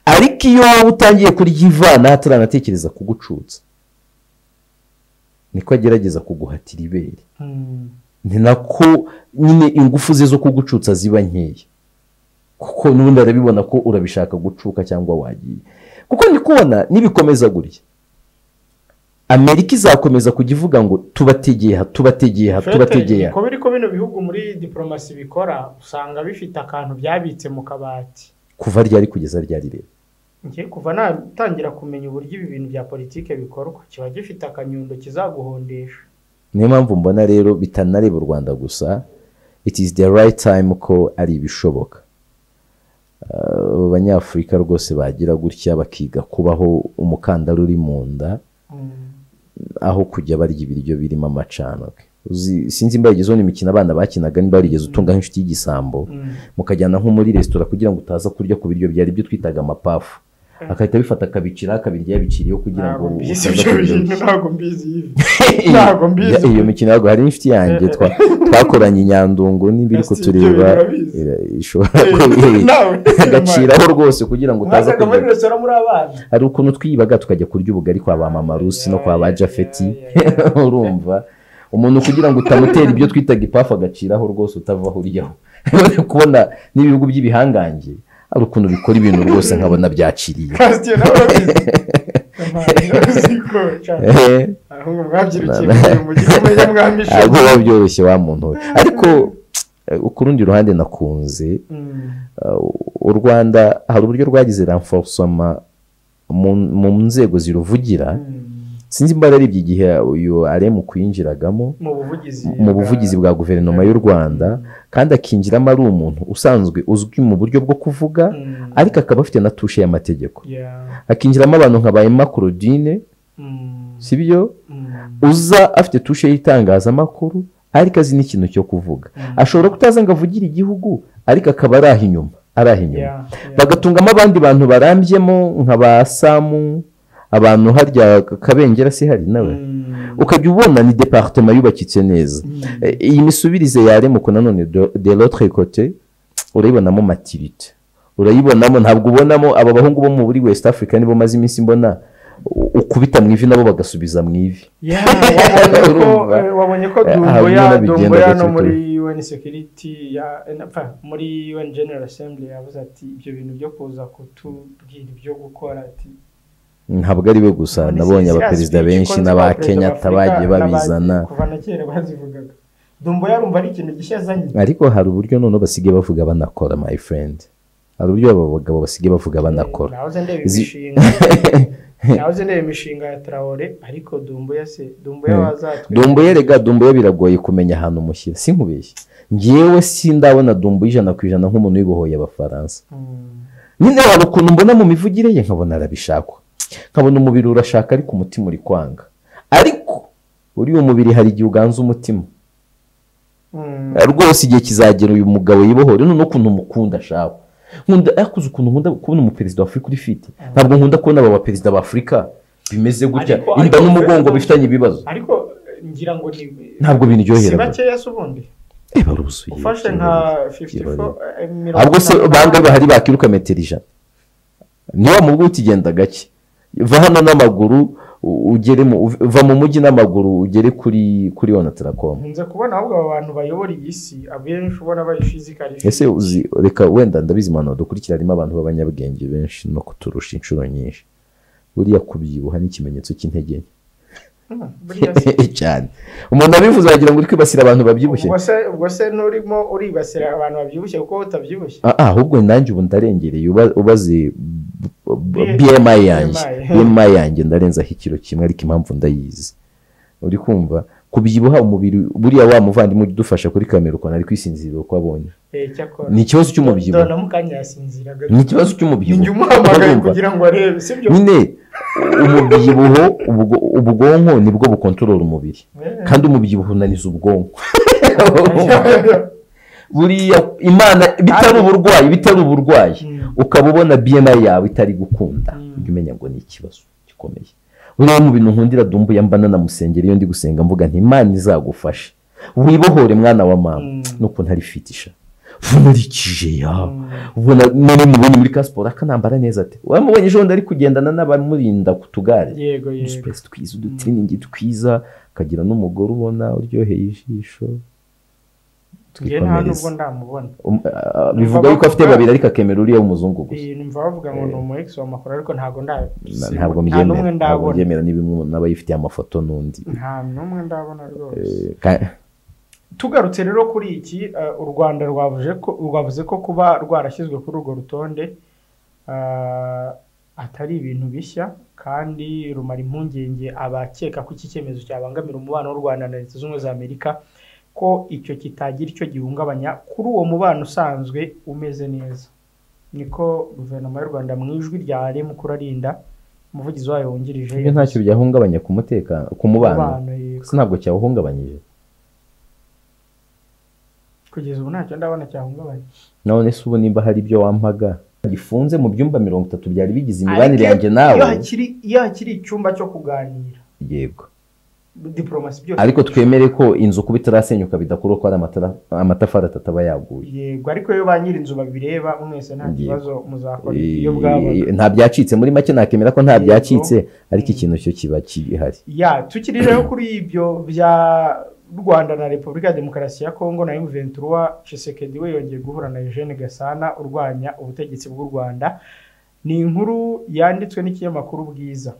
Ariko iyo wowe utangiye kuryivana ataranatekereza kugucutsa, niko agerageza kuguhatira ibere. Ni nako nyine ingufu ze zo kugucutsa ziba nkeya, kuko n'ubundi arabibona ko urabishaka gucuka cyangwa wagiye. Kuko ndi kubona nibikomeza gutya, Amerika izakomeza kujya ivuga ngo tubategeye, tubategeye, tubategeye. Ko biri ko bino bihugu muri diplomasi bikora, usanga bifite akantu byabitse mu kabati. Kuva ryari kugeza ryari rero? Ngiye kuva natangira kumenya uburyo ibi bintu bya politike bikorwa, kiba gifite akanyundo kizaguhondesha. Niyo mpamvu mbona rero bitanareba u Rwanda gusa, it is the right time ko ari ibishoboka. Abanyafurika rwose bagira gutya bakiga kubaho umukandara uri mu nda, aho kujya barya ibiryo birimo amacandwe. Sinzi imba yarigeze ubona imikino abana bakinaga, nimba yarigeze utunga nk'inshuti y'igisambo, mukajyana nko muri resitora kugira ngo utaza kurya ku biryo byari ibyo twitaga amapafu, akahita abifata akabicira akabirya yabiciriyeho kugira ngo iyo mikino. Ntabwo hari inshuti yanjye twakoranye inyandungu nimba iri kutureba ishobora agaciraho rwose kugira ngo utaza kurya. Hari ukuntu twibaga tukajya kurya ubugari kwa ba mama Rusi no kwa ba Jafeti, urumva umuntu kugira ngo utamutera ibyo twitaga ipafu agaciraho rwose utavaho uryaho. Kubona n'ibihugu by'ibihangange hari ukuntu bikora ibintu rwose nkabona byaciriye. Ntabwo byoroshye wa muntu we. Ariko ku rundi ruhande nakunze u Rwanda hari uburyo rwagize renforcement mu nzego ziruvugira. Sinzi imba ari igihe uyu aremu kwinjiragamo mu buvugizi bwa guverinoma y'u Rwanda, kandi akinjiramo ari umuntu usanzwe uzwi mu buryo bwo kuvuga, ariko akaba afite na tushe y'amategeko. Akinjiramo abantu nka ba Emma Claudine, sibyo, uza afite tushe y'itangazamakuru ariko azi n'ikintu cyo kuvuga. Ashobora kutaza ngo avugire igihugu, ariko akaba araha inyuma, araha inyuma. Bagatungamo abandi bantu barambyemo nka ba Samu, abantu harya Kabengera si hari nawe, ukajya ubona ni departement yubakitse neza. Iyi misubirize yaremuko nanone de l'autre côté urayibonamo maturité, urayibonamo, ntabwo ubonamo aba bahungu bo muri West Africa nibo maze iminsi mbona ukubita mu ivi nabo bagasubiza mu ivi. Wabonye ko Dumbuya no muri UN Security ya muri UN General Assembly yavuze ati ibyo bintu byo kuza kutubwira ibyo gukora, ati ntabwo ari we gusa, nabonye abaperezida benshi n'aba Kenyatta bagiye babizana. Kuva na kera bazivugaga. Dumbuya yarumva ari ikintu gishya azanye. Ariko hari uburyo none basigaye bavuga banakora, my friend. Hari uburyo abo bagabo basigaye bavuga banakora. Nahoze ndeba imishinga ya Traore, ariko Dumbuya se, Dumbuya wazatwe. Dumbuya rega, Dumbuya biragoye kumenya ahantu mushyira, sinkubeshye. Ngewe sindabona Dumbuya 100% nk'umuntu wibohoye abafaransa. Nyine hari ukuntu mbona mu mivugire ye nkabona arabishakwa. Nkabona umubiri urashaka ariko umutima uri kwanga. Ariko uri umubiri hari igihe uganza umutima. Rwose igihe kizagera uyu mugabo yibohore, none ukuntu mukunda shawe. Nkunda yakuze ukuntu nkunda kubona umuperezida wa Afrika uri fit. Ntabwo nkunda kubona aba baperezida ba Afrika bimeze gutya, inda n'umugongo bifitanye ibibazo. Ariko ngira ngo ni ntabwo biniryohera. Si bakeya se ubundi. Baruzuye. Ufashe nka 54 ahubwo se banga bahari bakiruka metero 100. Niba mu bwo utigenda gake, va hano n'amaguru ugere va mu mujyi n'amaguru ugere kuri Onatracom. Nkunze kubona ahubwo aba bantu bayobora iyi si abenshi ubona bari physically. Ese uzi reka wenda ndabizi mwana dukurikira harimo abantu b'abanyabwenge benshi no kuturusha inshuro nyinshi. Buriya kubyibuha ni ikimenyetso cy'intege nke. Cyane umuntu abivuze wagira ngo uri kwibasira abantu babyibushye. Ubwo se nturimo uribasira abantu babyibushye kuko utabyibushye? Ahubwo nanjye ubu ndarengereye, ubaze BMI yanjye, BMI yanjye ndarenzaho ikiro kimwe, ariko impamvu ndayizi. Uri kumva kubyibuha umubiri, buriya wa muvandimwe udufasha kuri kamera ukuntu ari kwisinzirira uko abonye, ni ikibazo cy'umubyibuho. Ni ikibazo cy'umubyibuho nyine. Umubyibuho ubwonko nibwo bukontorora umubiri, kandi umubyibuho unaniza ubwonko. Buriya Imana bitari uburwayi ukaba ubona BMI yawe itari gukunda, ujya umenya ngo ni ikibazo gikomeye. Buriya mu bintu nkundira Dumbuya mbana na musengeri, iyo ndi gusenga mvuga nti Imana izagufashe wibohore mwana wa mama, nuko ntari fitisha vunarikije ya ubona none mubonye muri passport akanambara neza ate. Wamubonye ejo ndi kugendana n'abamurinda ku tugare, yego yego, space twiza, udutraining twiza, akagira n'umugore ubona uryoheye ijisho. Nta nubwo ndamubona. Bivuga yuko afite babiri ariko akemera uriya w'umuzungu gusa. Numva bavuga ngo ni umu ex wa Macron, ariko ntabwo ntabwo mbyemera, niba umuntu aba yifitiye amafoto n'undi. Nta n'umwe ndabona rwose. Tugarutse rero kuri iki, u Rwanda rwavuze ko kuba rwarashyizwe kuri urwo rutonde atari ibintu bishya, kandi rumara impungenge abakeka ko iki cyemezo cyabangamira umubano w'u Rwanda na Leta Zunze Ubumwe za Amerika, ko icyo kitagira icyo gihungabanya kuri uwo mubano usanzwe umeze neza. Niko guverinoma y'u Rwanda mu ijwi rya Alain Mukurarinda, umuvugizi wayo wungirije. Ibyo ntacyo byahungabanya ku mutekano, ku mubano, ntabwo cyawuhungabanyije. Kugeza ubu ntacyo ndabona cyahungabanya. None se ubu nimba hari ibyo wampaga gifunze mu byumba 30 byari bigize imibanire yanjye nawe, iyo hakiri icyumba cyo kuganira, yego diplomasi byose, ariko twemere ko inzu kuba itarasenyuka bidakura ko ari amatafari atatu aba yaguye. Yego, ariko iyo ba nyiri inzu babireba mwese nta kibazo muzakora iyo bwaba nta byacitse. Muri make nakemera ko nta byacitse, ariko ikintu cyo kiba kihari. Ya tukiri rero kuri ibyo bya Rwanda na Repubulika ya Demokarasi ya Kongo na M23, Tshisekedi we yongeye guhura na Eugene Gasana urwanya ubutegetsi bw'u Rwanda. Ni inkuru yanditswe n'ikinyamakuru Bwiza,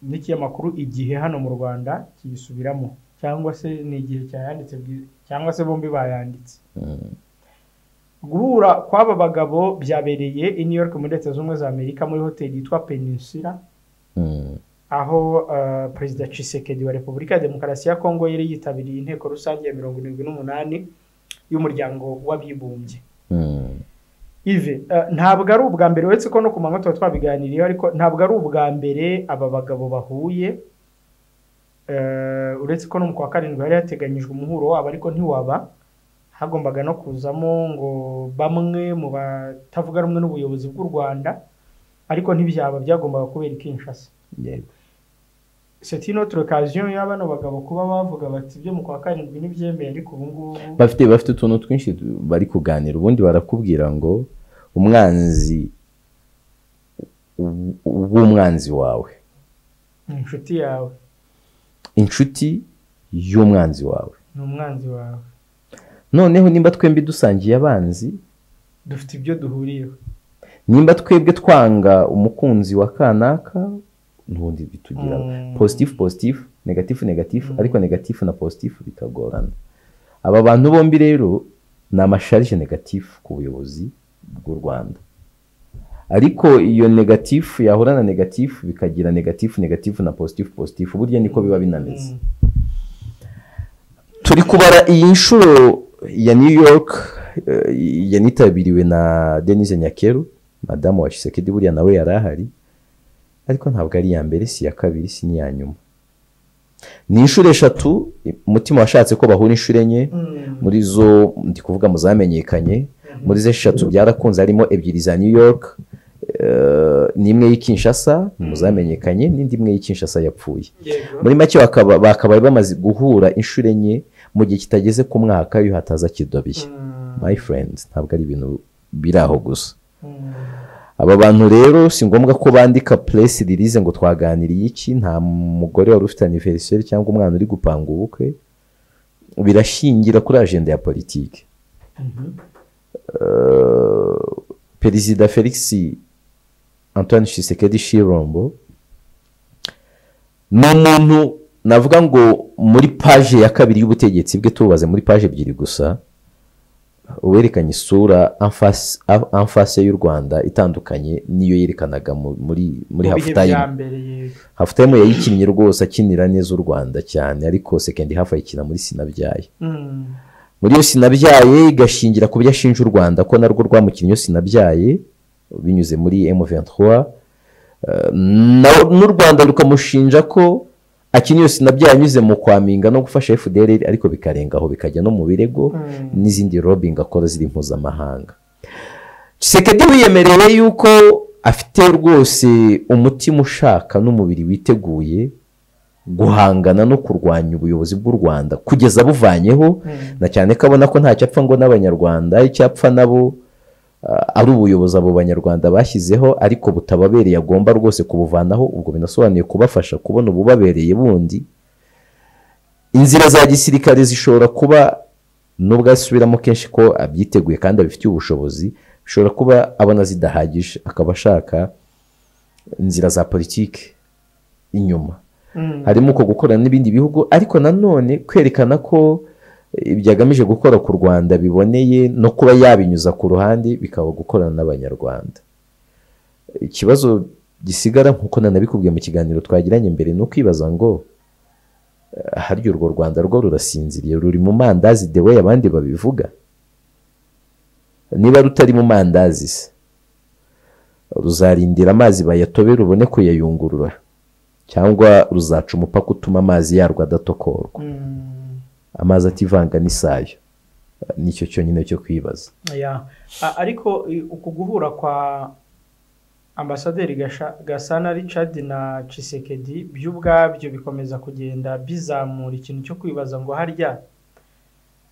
n'ikinyamakuru Igihe hano mu Rwanda kiyisubiramo, cyangwa se ni Igihe cyayanditse, cyangwa se bombi bayanditse. Guhura kw'aba bagabo byabereye i New York muri Leta Zunze Ubumwe za Amerika muri hoteli yitwa Peninsula, aho Perezida Tshisekedi wa Repubulika ya Demokarasi ya Kongo yari yitabiriye inteko rusange ya 78 y'umuryango w'abibumbye. Ive, ntabwo ari ubwa mbere, uretse ko no ku manywa tuba twabiganiriyeho, ariko ntabwo ari ubwa mbere aba bagabo bahuye. Uretse ko no mu kwa karindwi hari hateganyijwe umuhuro wabo ariko ntiwaba, hagombaga no kuzamo ngo bamwe mu batavuga rumwe n'ubuyobozi bw'u Rwanda, ariko ntibyaba, byagombaga kubera i Kinshasa. C'est une autre occasion y'abano bagabo kuba bavuga bati ibyo mu kwa karindwi ntibyemeye, ariko ubu ngubu bafite utuntu twinshi bari kuganira. Ubundi barakubwira ngo umwanzi w'umwanzi wawe inshuti yawe, inshuti y'umwanzi wawe ni umwanzi wawe. Noneho nimba twembi dusangiye abanzi, dufite ibyo duhuriyeho, nimba twebwe twanga umukunzi wa kanaka, n'ubundi bitugira positif positif, negatif negatif, ariko negatif na positif bikagorana. Aba bantu bombi rero ni amasharije negatif ku buyobozi bw'u Rwanda, ariko iyo negatif yahura na negatif bikagira negatif negatif na positif positif, burya niko biba binameze. Turi kubara iyi nshuro ya New York yanitabiriwe na Denise Nyakeru, madamu wa Tshisekedi, buriya nawe yarahari, ariko ntabwo ari iya mbere, si iya kabiri, si n'iya nyuma. Ni inshuro eshatu umutima washatse ko bahura inshuro enye, muri zo ndi kuvuga mu zamenyekanye, muri zo eshatu byarakunze, harimo ebyiri za New York, n'imwe y'i Kinshasa mu zamenyekanye, n'indi imwe y'i Kinshasa yapfuye. Muri make bakabaye bamaze guhura inshuro enye mu gihe kitageze ku mwaka iyo hataza kidobiye. My friends, ntabwo ari ibintu biri aho gusa. Aba bantu rero si ngombwa ko bandika press release ngo twaganiriye iki, nta mugore wari ufite anniversaire cyangwa umwana uri gupanga ubukwe, birashingira kuri agenda ya politike. Perezida Felix Antoine Tshisekedi Tshilombo Ni umuntu navuga ngo muri page ya kabiri y'ubutegetsi bwe, tubaze muri page ebyiri gusa, werekanye isura en face y'u Rwanda itandukanye n'iyo yerekanaga muri Mu half bihe bya time. mbere, yego. Half time yayikinnye rwose akinira neza u Rwanda cyane, ariko second half ayikina muri sinabyaye. Muri iyo sinabyaye igashingira ku byo ashinja u Rwanda ko narwo rwamukinnye iyo sinabyaye binyuze muri M23, n'u Rwanda rukamushinja ko akina iyo sinabyaye anyuze mu kwaminga no gufasha FDLR, ariko bikarenga aho bikajya no mu birego n'izindi lobbying akora ziri mpuzamahanga. Tshisekedi wiyemerewe yuko afite rwose umutima ushaka n'umubiri witeguye guhangana no kurwanya ubuyobozi bw'u Rwanda kugeza buvanyeho, na cyane ko abona ko ntacyo apfa ngo n'Abanyarwanda, icyo apfa nabo ari ubuyobozi abo Banyarwanda bashyizeho ariko butababereye, agomba rwose kubuvanaho. Ubwo binasobanuye kubafasha kubona ububabereye bundi. Inzira za gisirikare zishobora kuba, nubwo asubiramo kenshi ko abyiteguye kandi abifitiye ubushobozi, bishobora kuba abona zidahagije, akaba ashaka inzira za politiki inyuma. Harimo uko gukorana n'ibindi bihugu, ariko nanone kwerekana ko ibyo agamije gukora ku Rwanda biboneye no kuba yabinyuza ku ruhande bikaba gukorana n'Abanyarwanda. Ikibazo gisigara, nk'uko nanabikubwiye mu kiganiro twagiranye mbere, ni ukwibaza ngo harya urwo Rwanda rwo rurasinziriye, ruri mu mandazi the way abandi babivuga? Niba rutari mu mandazi se, ruzarindira amazi bayatobe rubone kuyayungurura, cyangwa ruzaca umupaka utuma amazi yarwo adatokorwa, amazi ativanga n'isayo? Nicyo cyonyine cyo kwibaza. Ya. Ariko uku guhura kwa Ambasaderi Gasana Richard na Tshisekedi byo ubwabyo bikomeza kugenda bizamura ikintu cyo kwibaza ngo harya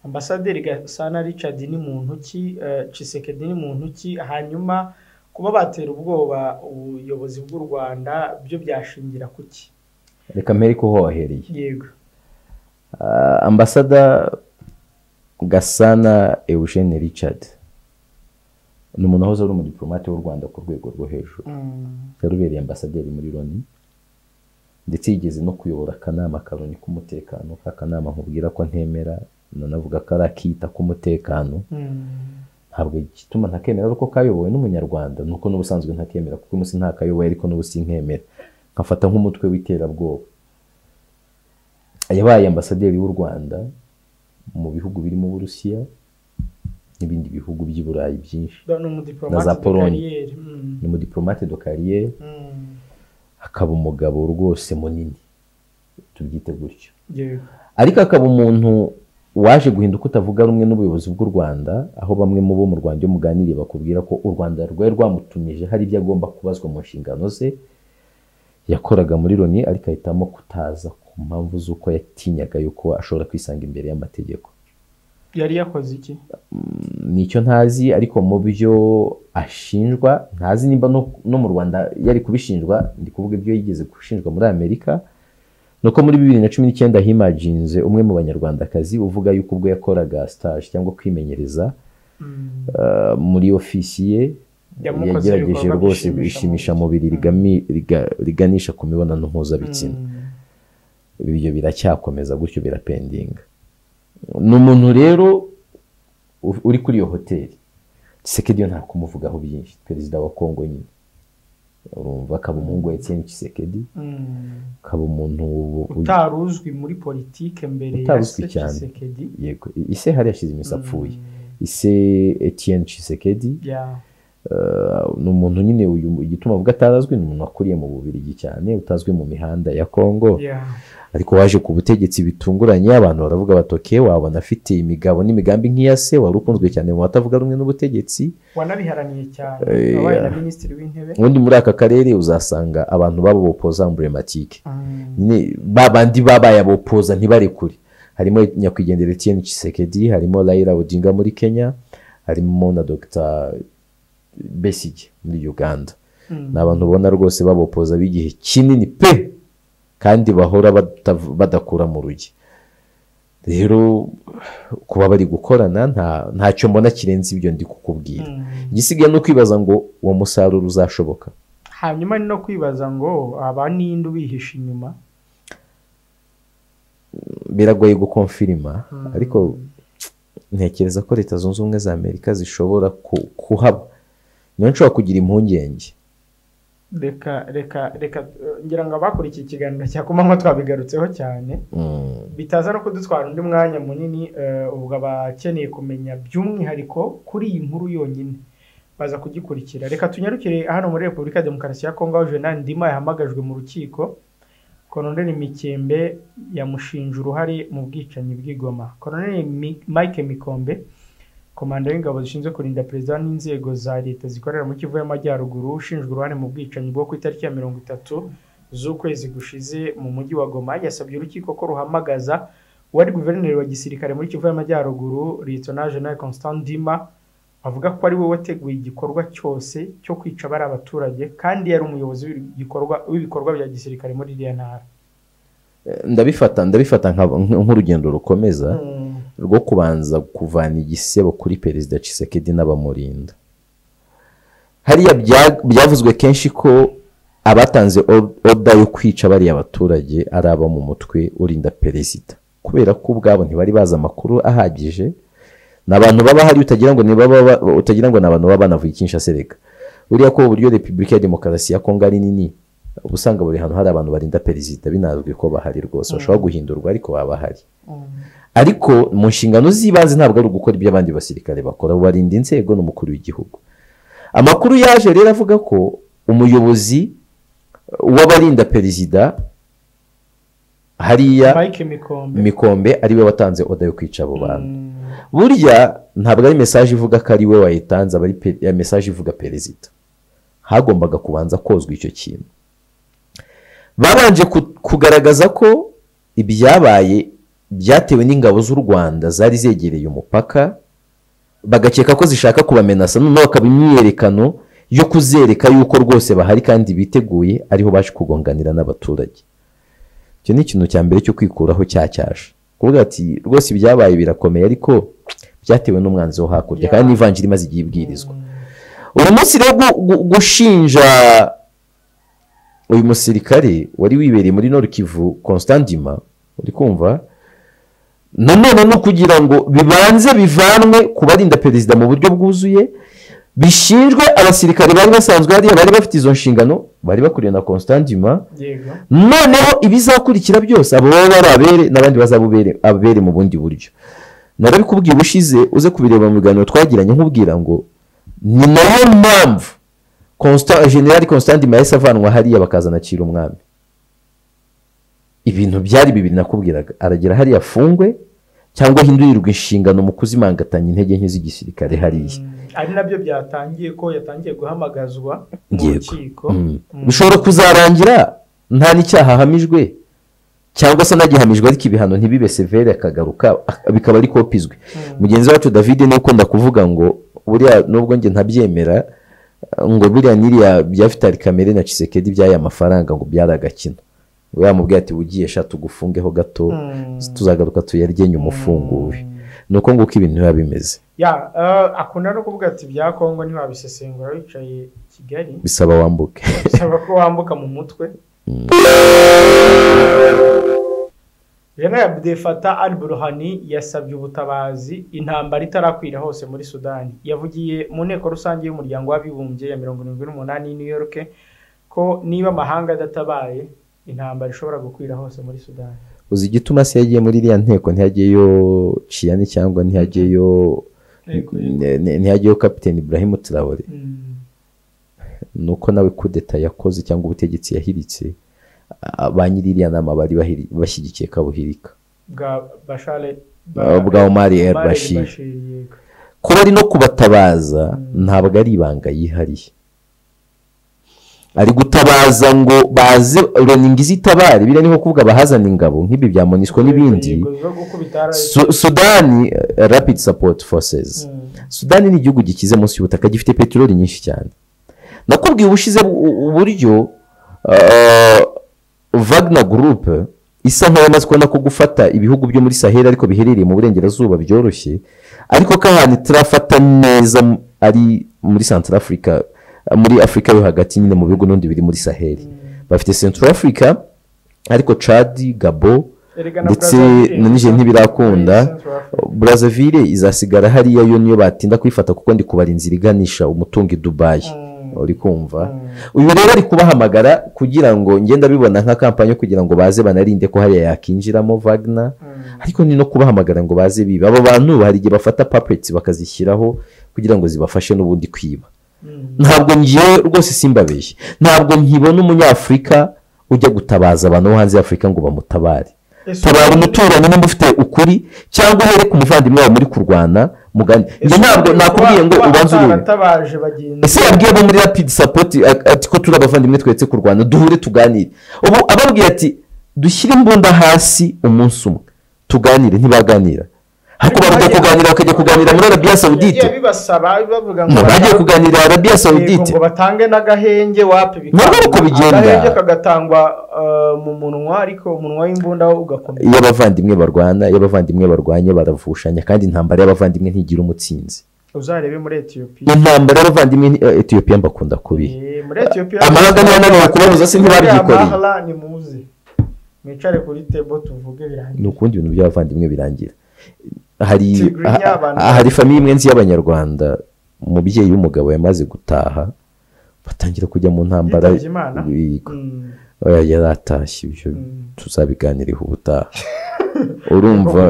Ambasaderi Gasana Richard ni muntu ki, Tshisekedi ni muntu ki, hanyuma kuba batera ubwoba ubuyobozi bw'u Rwanda byo byashingira kuki? Reka mpere ko wahereye. Yego. Ambasada Gasana Eugene Richard ni umuntu wahoze ari umudiplomate w'u Rwanda ku rwego rwo hejuru. Yarubereye ambasaderi muri Loni, ndetse yigeze no kuyobora akanama ka Loni k'umutekano, ka kanama nkubwira ko ntemera, nanavuga ko ari akita k'umutekano. Ntabwo igituma ntakemera ari uko kayobowe n'Umunyarwanda, nuko n'ubusanzwe ntakemera, kuko umunsi ntakayoboye ariko n'ubu sinkemera, nkafata nk'umutwe w'iterabwoba. Yabaye ambasaderi w'u Rwanda mu bihugu birimo Uburusiya n'ibindi bihugu by'i Burayi byinshi, Ni umudiplomate na za de Pologne. carrière. Ni umudiplomate de carrière, akaba umugabo rwose munini, tubyite gutyo. Yego. Ariko akaba umuntu waje guhinduka utavuga rumwe n'ubuyobozi bw'u Rwanda, aho bamwe mu bo mu Rwanda iyo muganiriye bakubwira ko u Rwanda rwari rwamutumije hari ibyo agomba kubazwa mu nshingano ze yakoraga muri Loni, ariko ahitamo kutaza ku mpamvu z'uko yatinyaga yuko ashobora kwisanga imbere y'amategeko. Yari yakoze iki? Nicyo ntazi, ariko mu byo ashinjwa ntazi nimba no mu Rwanda yari kubishinjwa, ndi kuvuga ibyo yigeze gushinjwa muri Amerika, nuko muri 2019 himajinze umwe mu Banyarwandakazi uvuga yuko ubwo yakoraga stage cyangwa kwimenyereza muri ofisi ye, Yamukoze yagerageje ibikorwa rwose bishimisha ishimisha mubiri riganisha ku mibonano mpuzabitsina. Ibyo biracyakomeza gutyo, birapendinga. Ni umuntu rero uri kuri iyo hoteli. Tshisekedi yo nta kumuvugaho byinshi, perezida wa Kongo nyine, urumva akaba umuhungu wa Etienne Tshisekedi, akaba umuntu utari uzwi muri politike mbere ya Utaruzwi se cyane. Tshisekedi. Yego, ise hari yashize iminsi apfuye, ise Etienne Tshisekedi. Ya. Ni umuntu nyine uyu igituma avuga atarazwi, ni umuntu wakuriye mu Bubiligi cyane, utazwi mu mihanda ya Kongo. Ya. Ariko waje ku butegetsi bitunguranye, abantu baravuga bati okay, wabona afite imigabo n'imigambi nk'iya se wari ukunzwe cyane mu batavuga rumwe n'ubutegetsi, wanabiharaniye cyane, wabaye na minisitiri w'intebe. Ubundi muri aka karere uzasanga abantu babo bopoza emblematike, nyine babandi babaye abopoza ntibarekure. Harimo nyakwigendera Etienne Tshisekedi, harimo Raila Odinga muri Kenya, harimo na Dr Besigye muri Uganda. Ni abantu ubona rwose babopoza b'igihe kinini pe, kandi bahora badakura mu rugi. Rero kuba bari gukorana ntacyo mbona kirenze ibyo ndi kukubwira. Igisigaye ni ukwibaza ngo uwo musaruro uzashoboka. Hanyuma ni no kwibaza ngo aba ninde ubihishe inyuma. Biragoye gukonfirima, ariko ntekereza ko Leta Zunze Ubumwe za Amerika zishobora kuhaba, niyo nshobora kugira impungenge. Reka reka reka, ngira ngo abakurikiye ikiganiro cya kumanywa twabigarutseho cyane, bitaza no kudutwara undi mwanya munini. Ubwo abakeneye kumenya by'umwihariko kuri iyi nkuru yonyine baza kugikurikira. Reka tunyarukire hano muri Repubulika ya Demokarasi ya Kongo, aho Jenerali Ndima yahamagajwe mu rukiko. Colonel Mikembe yamushinje uruhare mu bwicanyi bw'Igoma. Colonel Mike Mikombe, komanda w'ingabo zishinzwe kurinda perezida n'inzego za leta zikorera mu Kivu y'Amajyaruguru, ushinjwa uruhare mu bwicanyi bwo ku itariki ya 30 z'ukwezi gushize mu mujyi wa Goma, yasabye urukiko ko ruhamagaza uwari guverineri wa gisirikare muri Kivu y'Amajyaruguru, Lieutenant General Constant Ndima, avuga ko ari we wateguye igikorwa cyose cyo kwica bari abaturage, kandi yari umuyobozi w'ibikorwa bya gisirikare muri iriya ntara. Ndabifata nk'urugendo rukomeza rwo kubanza kuvana igisebo kuri Perezida Tshisekedi n'abamurinda. Hariya byavuzwe kenshi ko abatanze order yo kwica bariya abaturage ari abo mu mutwe urinda perezida, kubera ko ubwabo ntibari bazi amakuru ahagije. Ni abantu baba hari utagira ngo ni baba, utagira ngo ni abantu baba banavuye Kinshasa. Reka buriya ko uburyo Repubulika ya Demokarasi ya Kongo ari nini, uba usanga buri hantu hari abantu barinda perezida, binazwi ko bahari rwose, bashobora guhindurwa ariko baba bahari. Ariko mu nshingano z'ibanze ntabwo ari ugukora ibyo abandi basirikare bakora, barinda inzego n'umukuru w'igihugu. Amakuru yaje rero avuga ko umuyobozi w'abarinda perezida hariya Mike Mikombe, Mikombe ariwe watanze oda yo kwica abo bantu. Burya ntabwo ari message ivuga ko ari we wayitanze, aba ari message ivuga perezida. Hagombaga kubanza kozwa icyo kintu. Babanje kugaragaza ko ibyabaye byatewe n'ingabo z'u Rwanda zari zegereye umupaka, bagakeka ko zishaka kubamenasa, noneho bakaba imyiyerekano yo kuzereka yuko rwose bahari kandi biteguye, ariho baje kugonganira n'abaturage. Icyo ni ikintu cya mbere cyo kwikuraho cyacyasha, kuvuga ati rwose ibyabaye birakomeye ariko byatewe n'umwanzi wo hakurya, kandi n'ivanjiri imaze igihe ibwirizwa. Uyu munsi rero gushinja uyu musirikare wari wibereye muri Nord Kivu, Constant Ndima, uri kumva, nanone no kugira ngo bibanze bivanwe ku barinda perezida mu buryo bwuzuye, bishinjwe abasirikare bari basanzwe hariya bari bafite izo nshingano, bari bakuriye na Constant Ndima. Noneho ibizakurikira byose abo baba bari abere n'abandi bazabubere abere mu bundi buryo. Narabikubwiye ubushize, uze kubireba mu biganiro twagiranye, nkubwira ngo ni nayo mpamvu General Constant Ndima yahise avanwa hariya bakazana Cira Umwami. Ibintu byari bibiri nakubwiraga, aragera hariya afungwe cyangwa ahindurirwe inshingano mu kuzimangatanya intege nke z'igisirikare hariya. Ari nabyo byatangiye ko yatangiye guhamagazwa mu rukiko. Bishobora kuzarangira nta n'icyaha ahamijwe, cyangwa se anagihamijwe ariko ibihano ntibibe severe, akagaruka bikaba ari kopizwe. Mugenzi wacu David ni ukunda kuvuga ngo buriya nubwo njye ntabyemera, ngo buriya n'iriya bya Vital Kamerhe na Tshisekedi by'aya mafaranga ngo byari agakino. Yamubwiye ati ugiye sha tugufungeho gato, tuzagaruka tuyarye nyuma ufunguwe. Nuko nguko ibintu biba bimeze. Ya, akunda no kuvuga ati bya Kongo ntiwabisesengura wicaye Kigali, bisaba wambuke, bisaba ko wambuka mu mutwe. General Abdel Fattah al-Burhani yasabye ubutabazi intambara itarakwira hose muri Sudani. Yavugiye mu nteko rusange y'umuryango w'abibumbye ya 78 i New York ko niba amahanga adatabaye intambara ishobora gukwira hose muri Sudani. Uzi igituma se yagiye muri iriya nteko, ntiyagiyeyo Chiani cyangwa ntiyagiyeyo Captain Ibrahim Traore? Nuko nawe kudeta yakoze cyangwa ubutegetsi yahiritse, ba nyiri iriya nama bari bashyigikiye kabuhirika bwa Omar El Bashir. Kuba ari no kubatabaza ntabwo ari ibanga yihariye, ari gutabaza ngo baze Loni itabare, biriya ni nko kuvuga bahazana ingabo nk'ibi bya MONUSCO n'ibindi. Sudani Rapid Support Forces, Sudani ni igihugu gikize munsi y'ubutaka, gifite peteroli nyinshi cyane. Nakubwiye ubushize uburyo Wagner Group isa nkaho yamaze kubona ko gufata ibihugu byo muri Sahel ariko biherereye mu burengerazuba byoroshye, ariko ko ahantu itarafata neza ari muri Central Africa, muri Afrika yo hagati nyine, mu bihugu n'undi biri muri Sahel. Bafite Central Africa ariko Chad, Gabon Ndetse na Niger ntibirakunda. Brazzaville izasigara hariya yo niyo batinda kwifata, kuko ndi kubara inzira iganisha umutungo i Dubai. Uri kumva uyu rero ari kubahamagara kugira ngo ngenda bibona nka kampanye kugira ngo baze banarinde ko hariya yakinjiramo Wagner, ariko ni no kubahamagara ngo baze biba. Abo bantu hari igihe bafata puppets bakazishyiraho kugira ngo zibafashe n'ubundi kwiba. Ntabwo ngiye rwose simbabeshye, ntabwo nkibona umunyafurika ujya gutabaza abantu bo hanze y'Afurika ngo bamutabare. Tabara umuturanyi nimba ufite ukuri, cyangwa uhere ku muvandimwe wawe muri kurwana mugani. Njye ntabwo nakubwiye ngo ubanze urebe. Ese yabwiye abo muri Rapid Support ati ko turi abavandimwe twetse kurwana, duhure tuganire. Ubu ababwiye ati dushyire imbunda hasi umunsi umwe tuganire, ntibaganira. Ariko bavuga kuganira bakajya kuganira muri Arabia Saudite. Bavuga ngo bagiye kuganira Arabia Saudite ngo batange n'agahenge wapi bikanga. Agahenge kagatangwa mu munwa, ariko umunwa w'imbunda ugakomeza. Iyo abavandimwe barwana, iyo abavandimwe barwanye baravushanya, kandi intambara y'abavandimwe ntigira umutsinzi. Uzarebe muri Ethiopia. Intambara y'abavandimwe Ethiopia mbakunda kubi. Muri Ethiopia amahanga niyo ananiwe kubabuza se ntibabyikoreye. Ni muze mwicare kuri table tuvuge birangira. Ni ukundi ibintu by'abavandimwe birangira. Hari famille imwe nzi y'abanyarwanda, umubyeyi w'umugabo yamaze gutaha batangira kujya mu ntambara. Yaratashye, ibyo tuzabiganiriho ubutaha. Urumva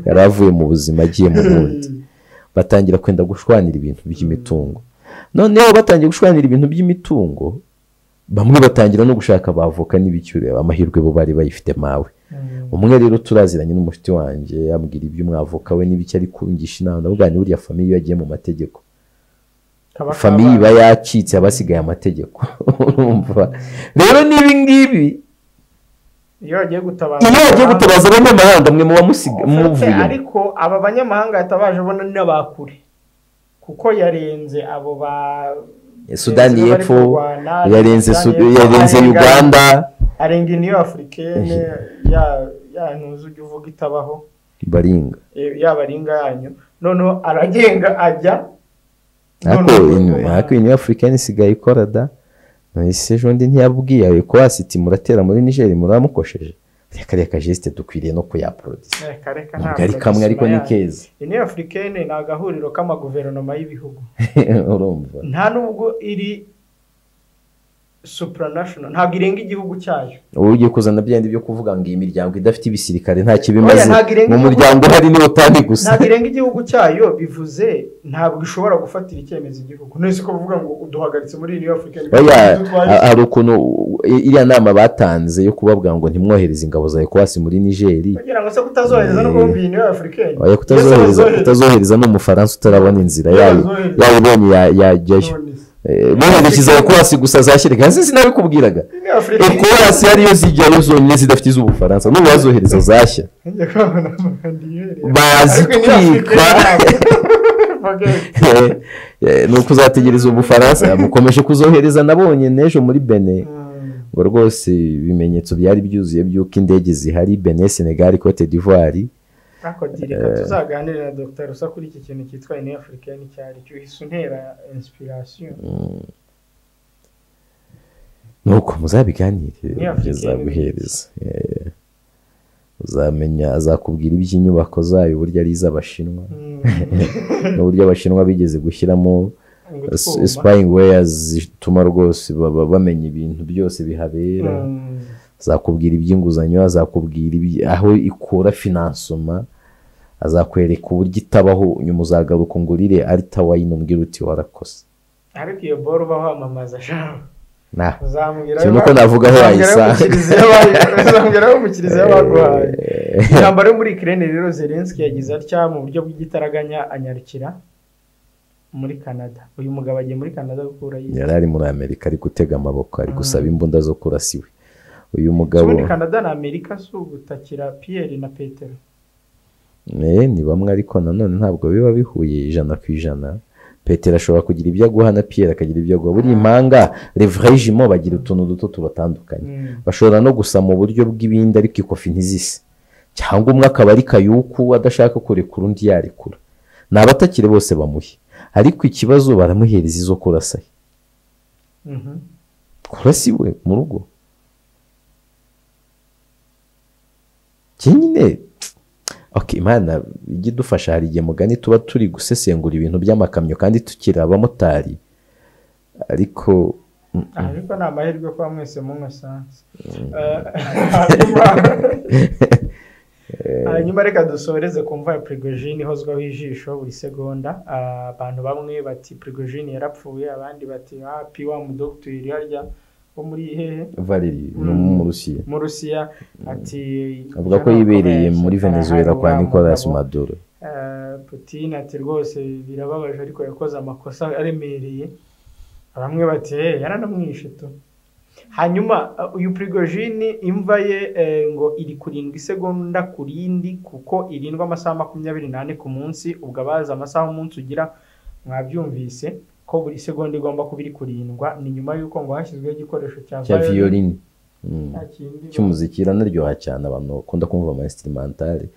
yaravuye mu buzima agiye mu bundi. Batangira kwenda gushwanira ibintu by'imitungo. Noneho batangiye gushwanira ibintu by'imitungo, bamwe batangira no gushaka abavoka n'ibicyure, amahirwe bo bari bayifite mawe. Umwe rero turaziranye n'umushiti wanjye yambwira ibyo umwavoka we n'ibiki ari kungisha inama, ndavuga ni uriya famille yagiye mu mategeko, famille iba yacitse abasigaye amategeko. Urumva rero nibi ngibi iyo bagiye gutabaza, iyo bagiye gutabaza abanyamahanga mwe muba musiga muvuye. Ariko aba banyamahanga yatabaje bona n'abakure, kuko yarenze abo ba Sudani y'Epfo, yarenze yarenze Uganda, arenga Union Africaine ya ntuzi ujya uvuga itabaho baringa ya baringa yanyu. Noneho aragenga ajya ariko Union Africaine isigaye ikora da. None ejo ndi ntiyabwiye ko asiti muratera muri Niger muramukosheje. Reka geste dukwiriye no kuyaproduce. Reka ntabwo ari kamwe ariko ni keza. Union Africaine ni agahuriro k'amaguverinoma y'ibihugu. Urumva nta nubwo iri supranational, ntabwo irenga igihugu cyayo. Ubu ugiye kuzana byandi byo kuvuga ngo iyi miryango idafite ibisirikare nta kibimaze, mu muryango hari ni otani gusa. Ntabwo irenga igihugu cyayo bivuze ntabwo ishobora gufatira icyemezo igihugu. None se ko bavuga ngo uduhagaritse muri Union Africaine? Hari ukuntu iriya nama batanze yo kubabwira ngo ntimwohereze ingabo za ECOWAS muri Niger, kugira ngo se kutazohereza no kumva Union Africaine. Oya, kutazohereza no Umufaransa utarabona inzira yayo yayibonye yajyayo. Bohereje ECOWAS gusa zashyirega sinabikubwiraga. ECOWAS ariyo zijyayo zonyine zidafite iz'Ubufaransa, n'ubu bazohereza zashya bazitwika. Ni ukuzategereza Ubufaransa bukomeje kuzohereza. Nabonye n'ejo muri Benin ngo rwose ibimenyetso byari byuzuye by'uko indege zihari Benin, Senegal, Cote d'Ivoire. Reka tuzaganire na Dr. Rusa kuri iki kintu cyitwa Union Africaine cyari cyo untera inspiration. Nuko muzabiganire bizaguhereza, uzamenya, azakubwira iby'inyubako zayo uburyo ari iz'Abashinwa n'uburyo Abashinwa bigeze gushyiramo spying wares zituma rwose bamenya ibintu byose bihabera. Azakubwira iby'inguzanyo, azakubwira aho ikura finansoma, azakwereka uburyo itabaho. Nyuma uzagaruka ngurire ari tawayino mbwira uti warakose. Ariko iyo boro uba wamamaza shaho uzambwira nuko navuga aho wayisanga, uzambwira aho umukiriya baguhaye. Intambara yo muri Ukraine rero Zelensky yagize atya mu buryo bw'igitaraganya anyarukira muri Canada. Uyu mugabo agiye muri Canada gukura yize. Yari ari muri Amerika ari gutega amaboko, ari gusaba imbunda zo kurasiwe. Uyu mugabo muri Canada na Amerika si ugutakira Pierre na Petero. Ni bamwe ariko nanone ntabwo biba bihuye 100%. Petero ashobora kugira ibyo aguha na Pierre akagira ibyo aguha. Buri impanga les vrais jumeaux bagira utuntu duto tubatandukanye. Bashobora no gusa mu buryo bw'ibindi ariko ikofi ntizise. Cyangwa umwe akaba ari kayuku adashaka kurekura undi yarekura. Ni abatakire bose bamuhe. Ariko ikibazo baramuhereza izo kurasa. Kurasiwe mu rugo. Nyine okay, Imana ijye idufasha, hari igihe mugani tuba turi gusesengura ibintu by'amakamyo kandi tukiri abamotari, ariko ariko ni amahirwe kuba mwese munywa esanse. Hanyuma reka dusoreze ku mva ya Prigojine ihozwaho ijisho buri segonda. Abantu bamwe bati Prigojine yarapfuye, abandi bati hapi wa mudogiteri harya wo muri hehe Valery ni mu Rusiya, mu Rusiya, ati avuga ko yibereye muri Venezuela kwa Nicolas Maduro. Putin ati rwose birababaje ariko yakoze amakosa aremereye, bamwe bati yaranamwishe tu. Hanyuma uyu Prigojine imva ye ngo iri kurindwa isegonda ku rindi, kuko irindwa amasaha 24 ku munsi. Ubwo abazi amasaha umunsi ugira mwabyumvise ko buri segonda igomba kuba iri kurindwa. Ni nyuma y'uko ngo hashyizweho igikoresho cya violin cy'umuziki, iranaryoha cyane, abantu bakunda kumva ama instrumentale.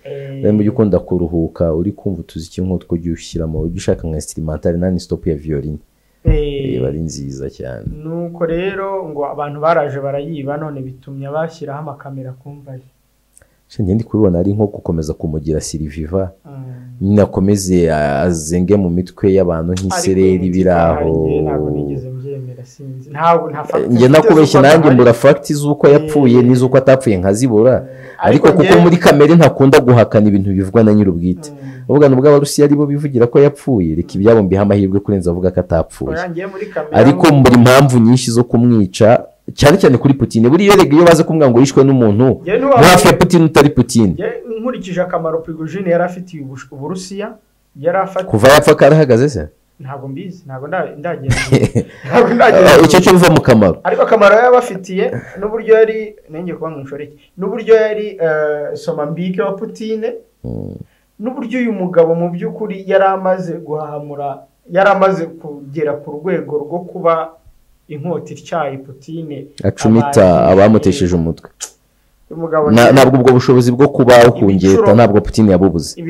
Rero ujye ukunda kuruhuka uri kumva utuziki nk'utwo ujye ushyiramo, ujye ushaka nka instrumentale nani stop ya violin, iba ari nziza cyane. Nuko rero ngo abantu baraje barayiba, none bitumye bashyiraho amakamera kumva ye. Njye ndi kubibona ari nko gukomeza kumugira siriviva, nyine akomeze azenge mu mitwe y'abantu nk'isereri biraho. Njye nakubeshye nanjye mbura facts z'uko yapfuye n'iz'uko atapfuye nkazibura, ariko kuko muri kamere ntakunda guhakana ibintu bivugwa na nyir'ubwite. Uvuga nubwo Abarusiya aribo bivugira ko yapfuye, reka ibyabo mbiha amahirwe kurenza avuga ko atapfuye. Ariko mbura impamvu nyinshi zo kumwica, cyane cyane kuri Putin. Buriya rega iyo baza kumwanga ngo yishwe n'umuntu hafi ya Putin utari Putin. Nkurikije akamaro Prigojine yari afitiye Uburusiya, yari afatiye kuva yapfa karahagaze se ntabwo mbizi, ntabwo ndagenda ntabwo ndagenda icyo cyo biva mu kamaro, ariko akamaro yabafitiye n'uburyo yari nenge kuba mwishoreke, n'uburyo yari somambike wa Putin, n'uburyo uyu mugabo mu by'ukuri yari amaze guhahamura, yari amaze kugera ku rwego rwo kuba inkota ityaye Putin, acumita abamutesheje umutwe. Ntabwo ubwo bushobozi bwo kuba ukungeta ntabwo Putin yabubuze,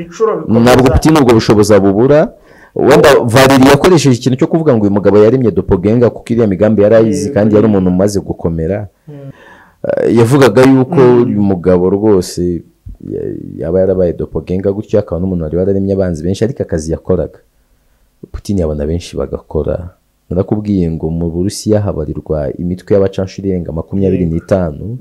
ntabwo Putin ubwo bushobozi abubura. Wenda Valery yakoresheje ikintu cyo kuvuga ngo uyu mugabo yaremye doppelganger, kuko iriya migambi yarayizi kandi yari umuntu umaze gukomera. Yavugaga yuko uyu mugabo rwose yaba yarabaye doppelganger gutyo, akaba n'umuntu wari wararemye abanzi benshi, ariko akazi yakoraga Putin yabona benshi bagakora. Narakubwiye ngo mu Burusiya habarirwa imitwe y'abacanshuro irenga 25.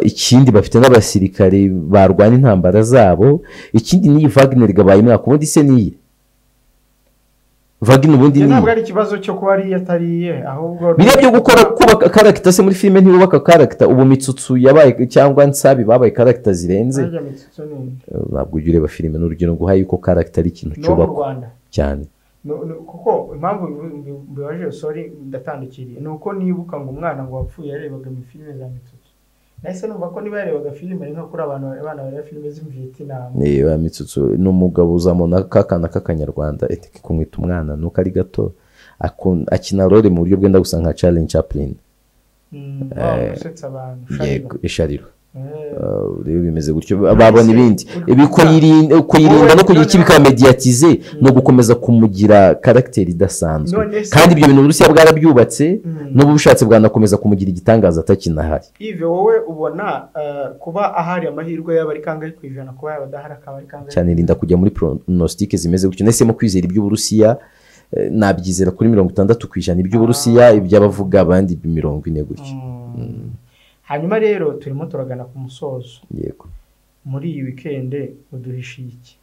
Ikindi bafite n'abasirikare barwana intambara zabo. Ikindi ni Wagner gabaye umwaka ubundi se niye Wagner ubundi ni ntabwo ari ikibazo cyo kuba ari yatariye, ahubwo biriya byo gukora kubaka character se muri filime ntibubaka character. Ubu Mitsutsu yabaye cyangwa Nsabi babaye character zirenze. Ntabwo ujya ureba filime n'urugero ngo uhaye yuko character ari ikintu cyubakwa cyane. Kuko impamvu mbibaje sorry ndatandukiriye ni uko nibuka ngo umwana ngo wapfuye yarebaga mu filime za Mitsutsu, nahise numva ko niba yarebaga filime ari nka kuri abantu abana bareba filime z'Vietnam. Niba Mitsutsu ni umugabo uzamona kakana k'akanyarwanda etike kumwita umwana nuko ari gato, akina role mu buryo bwenda gusa nka Charlie Chaplin. Usetsa abantu yego ishariro rero bimeze gutyo, babona ibindi ibi kuyirinda no kugira ikibika mediatize no gukomeza kumugira character idasanzwe. Kandi ibyo bintu Uburusiya bwarabyubatse, n'ubu bushatse bwanakomeza kumugira igitangaza atakinahari. Ive wowe ubona kuba ahari amahirwe yaba ari kangahe ku ijana kuba yaba adahari akaba ari kangahe cyane? Rinda kujya muri pronostic zimeze gutyo. Nahisemo kwizera iby'Uburusiya, nabyizera kuri 60% iby'Uburusiya, iby'abavuga abandi 40 gutyo. Hanyuma rero turimo turagana ku musozo. Yego. Muri iyi weekend uduhishiye iki?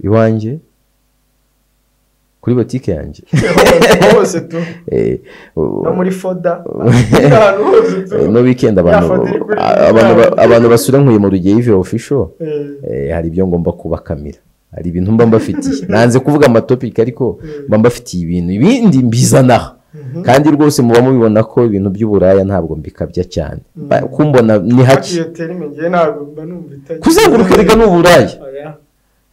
Iwanjye kuri botike yanjye hose tu no muri foda ahantu hose tu. No weekend abantu basura nkuye mu Rugeyo Yves official, hari ibyo ngomba kubakamira, hari ibintu mba mbafitiye. Nanze kuvuga amatopic ariko mba mbafitiye ibintu ibindi mbizana. Kandi rwose muba mubibona ko ibintu by'uburaya ntabwo mbikabya cyane, kumbona ni hake. Kuzenguruka rega n'uburaya.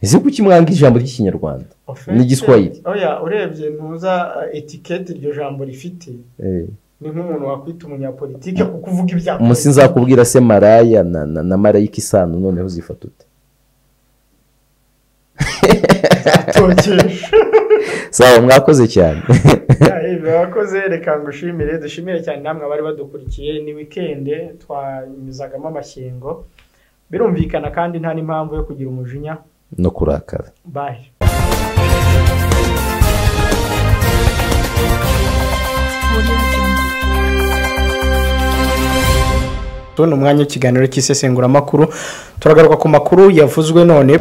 Ese kuki mwanga ijambo ry'Ikinyarwanda n'Igiswahili? Oya, urebye ntuza etikete iryo jambo rifite, ni nk'umuntu wakwita umunyapolitike kuko uvuga ibya umunsi nzakubwira se maraya na marayika isano, noneho uzifata ute? Sawa, mwakoze cyane. Mwakoze, reka ngushimire, dushimire cyane namwe abari badukurikiye. Ni weekend twanyuzagamo amashyengo. Birumvikana kandi nta n'impamvu yo kugira umujinya no kurakara. Bye. Tubona umwanya w'ikiganiro cy'isesenguramakuru, turagaruka ku makuru yavuzwe none.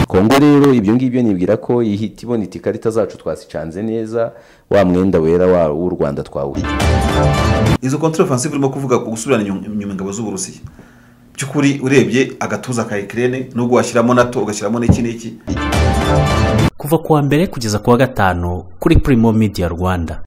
Kongo rero ibyo ngibyo nibwira ko ihita ibona iti ikarita zacu twasicanze neza, wa mwenda wera w'u Rwanda twawe. Izo contre offensive urimo kuvuga ku gusubirana inyuma ingabo z'Uburusiya, by'ukuri urebye agatuza ka Ukraine nubwo washyiramo NATO ugashyiramo n'iki n'iki. Kuva kuwa mbere kugeza kuwa gatanu kuri Primo Media Rwanda.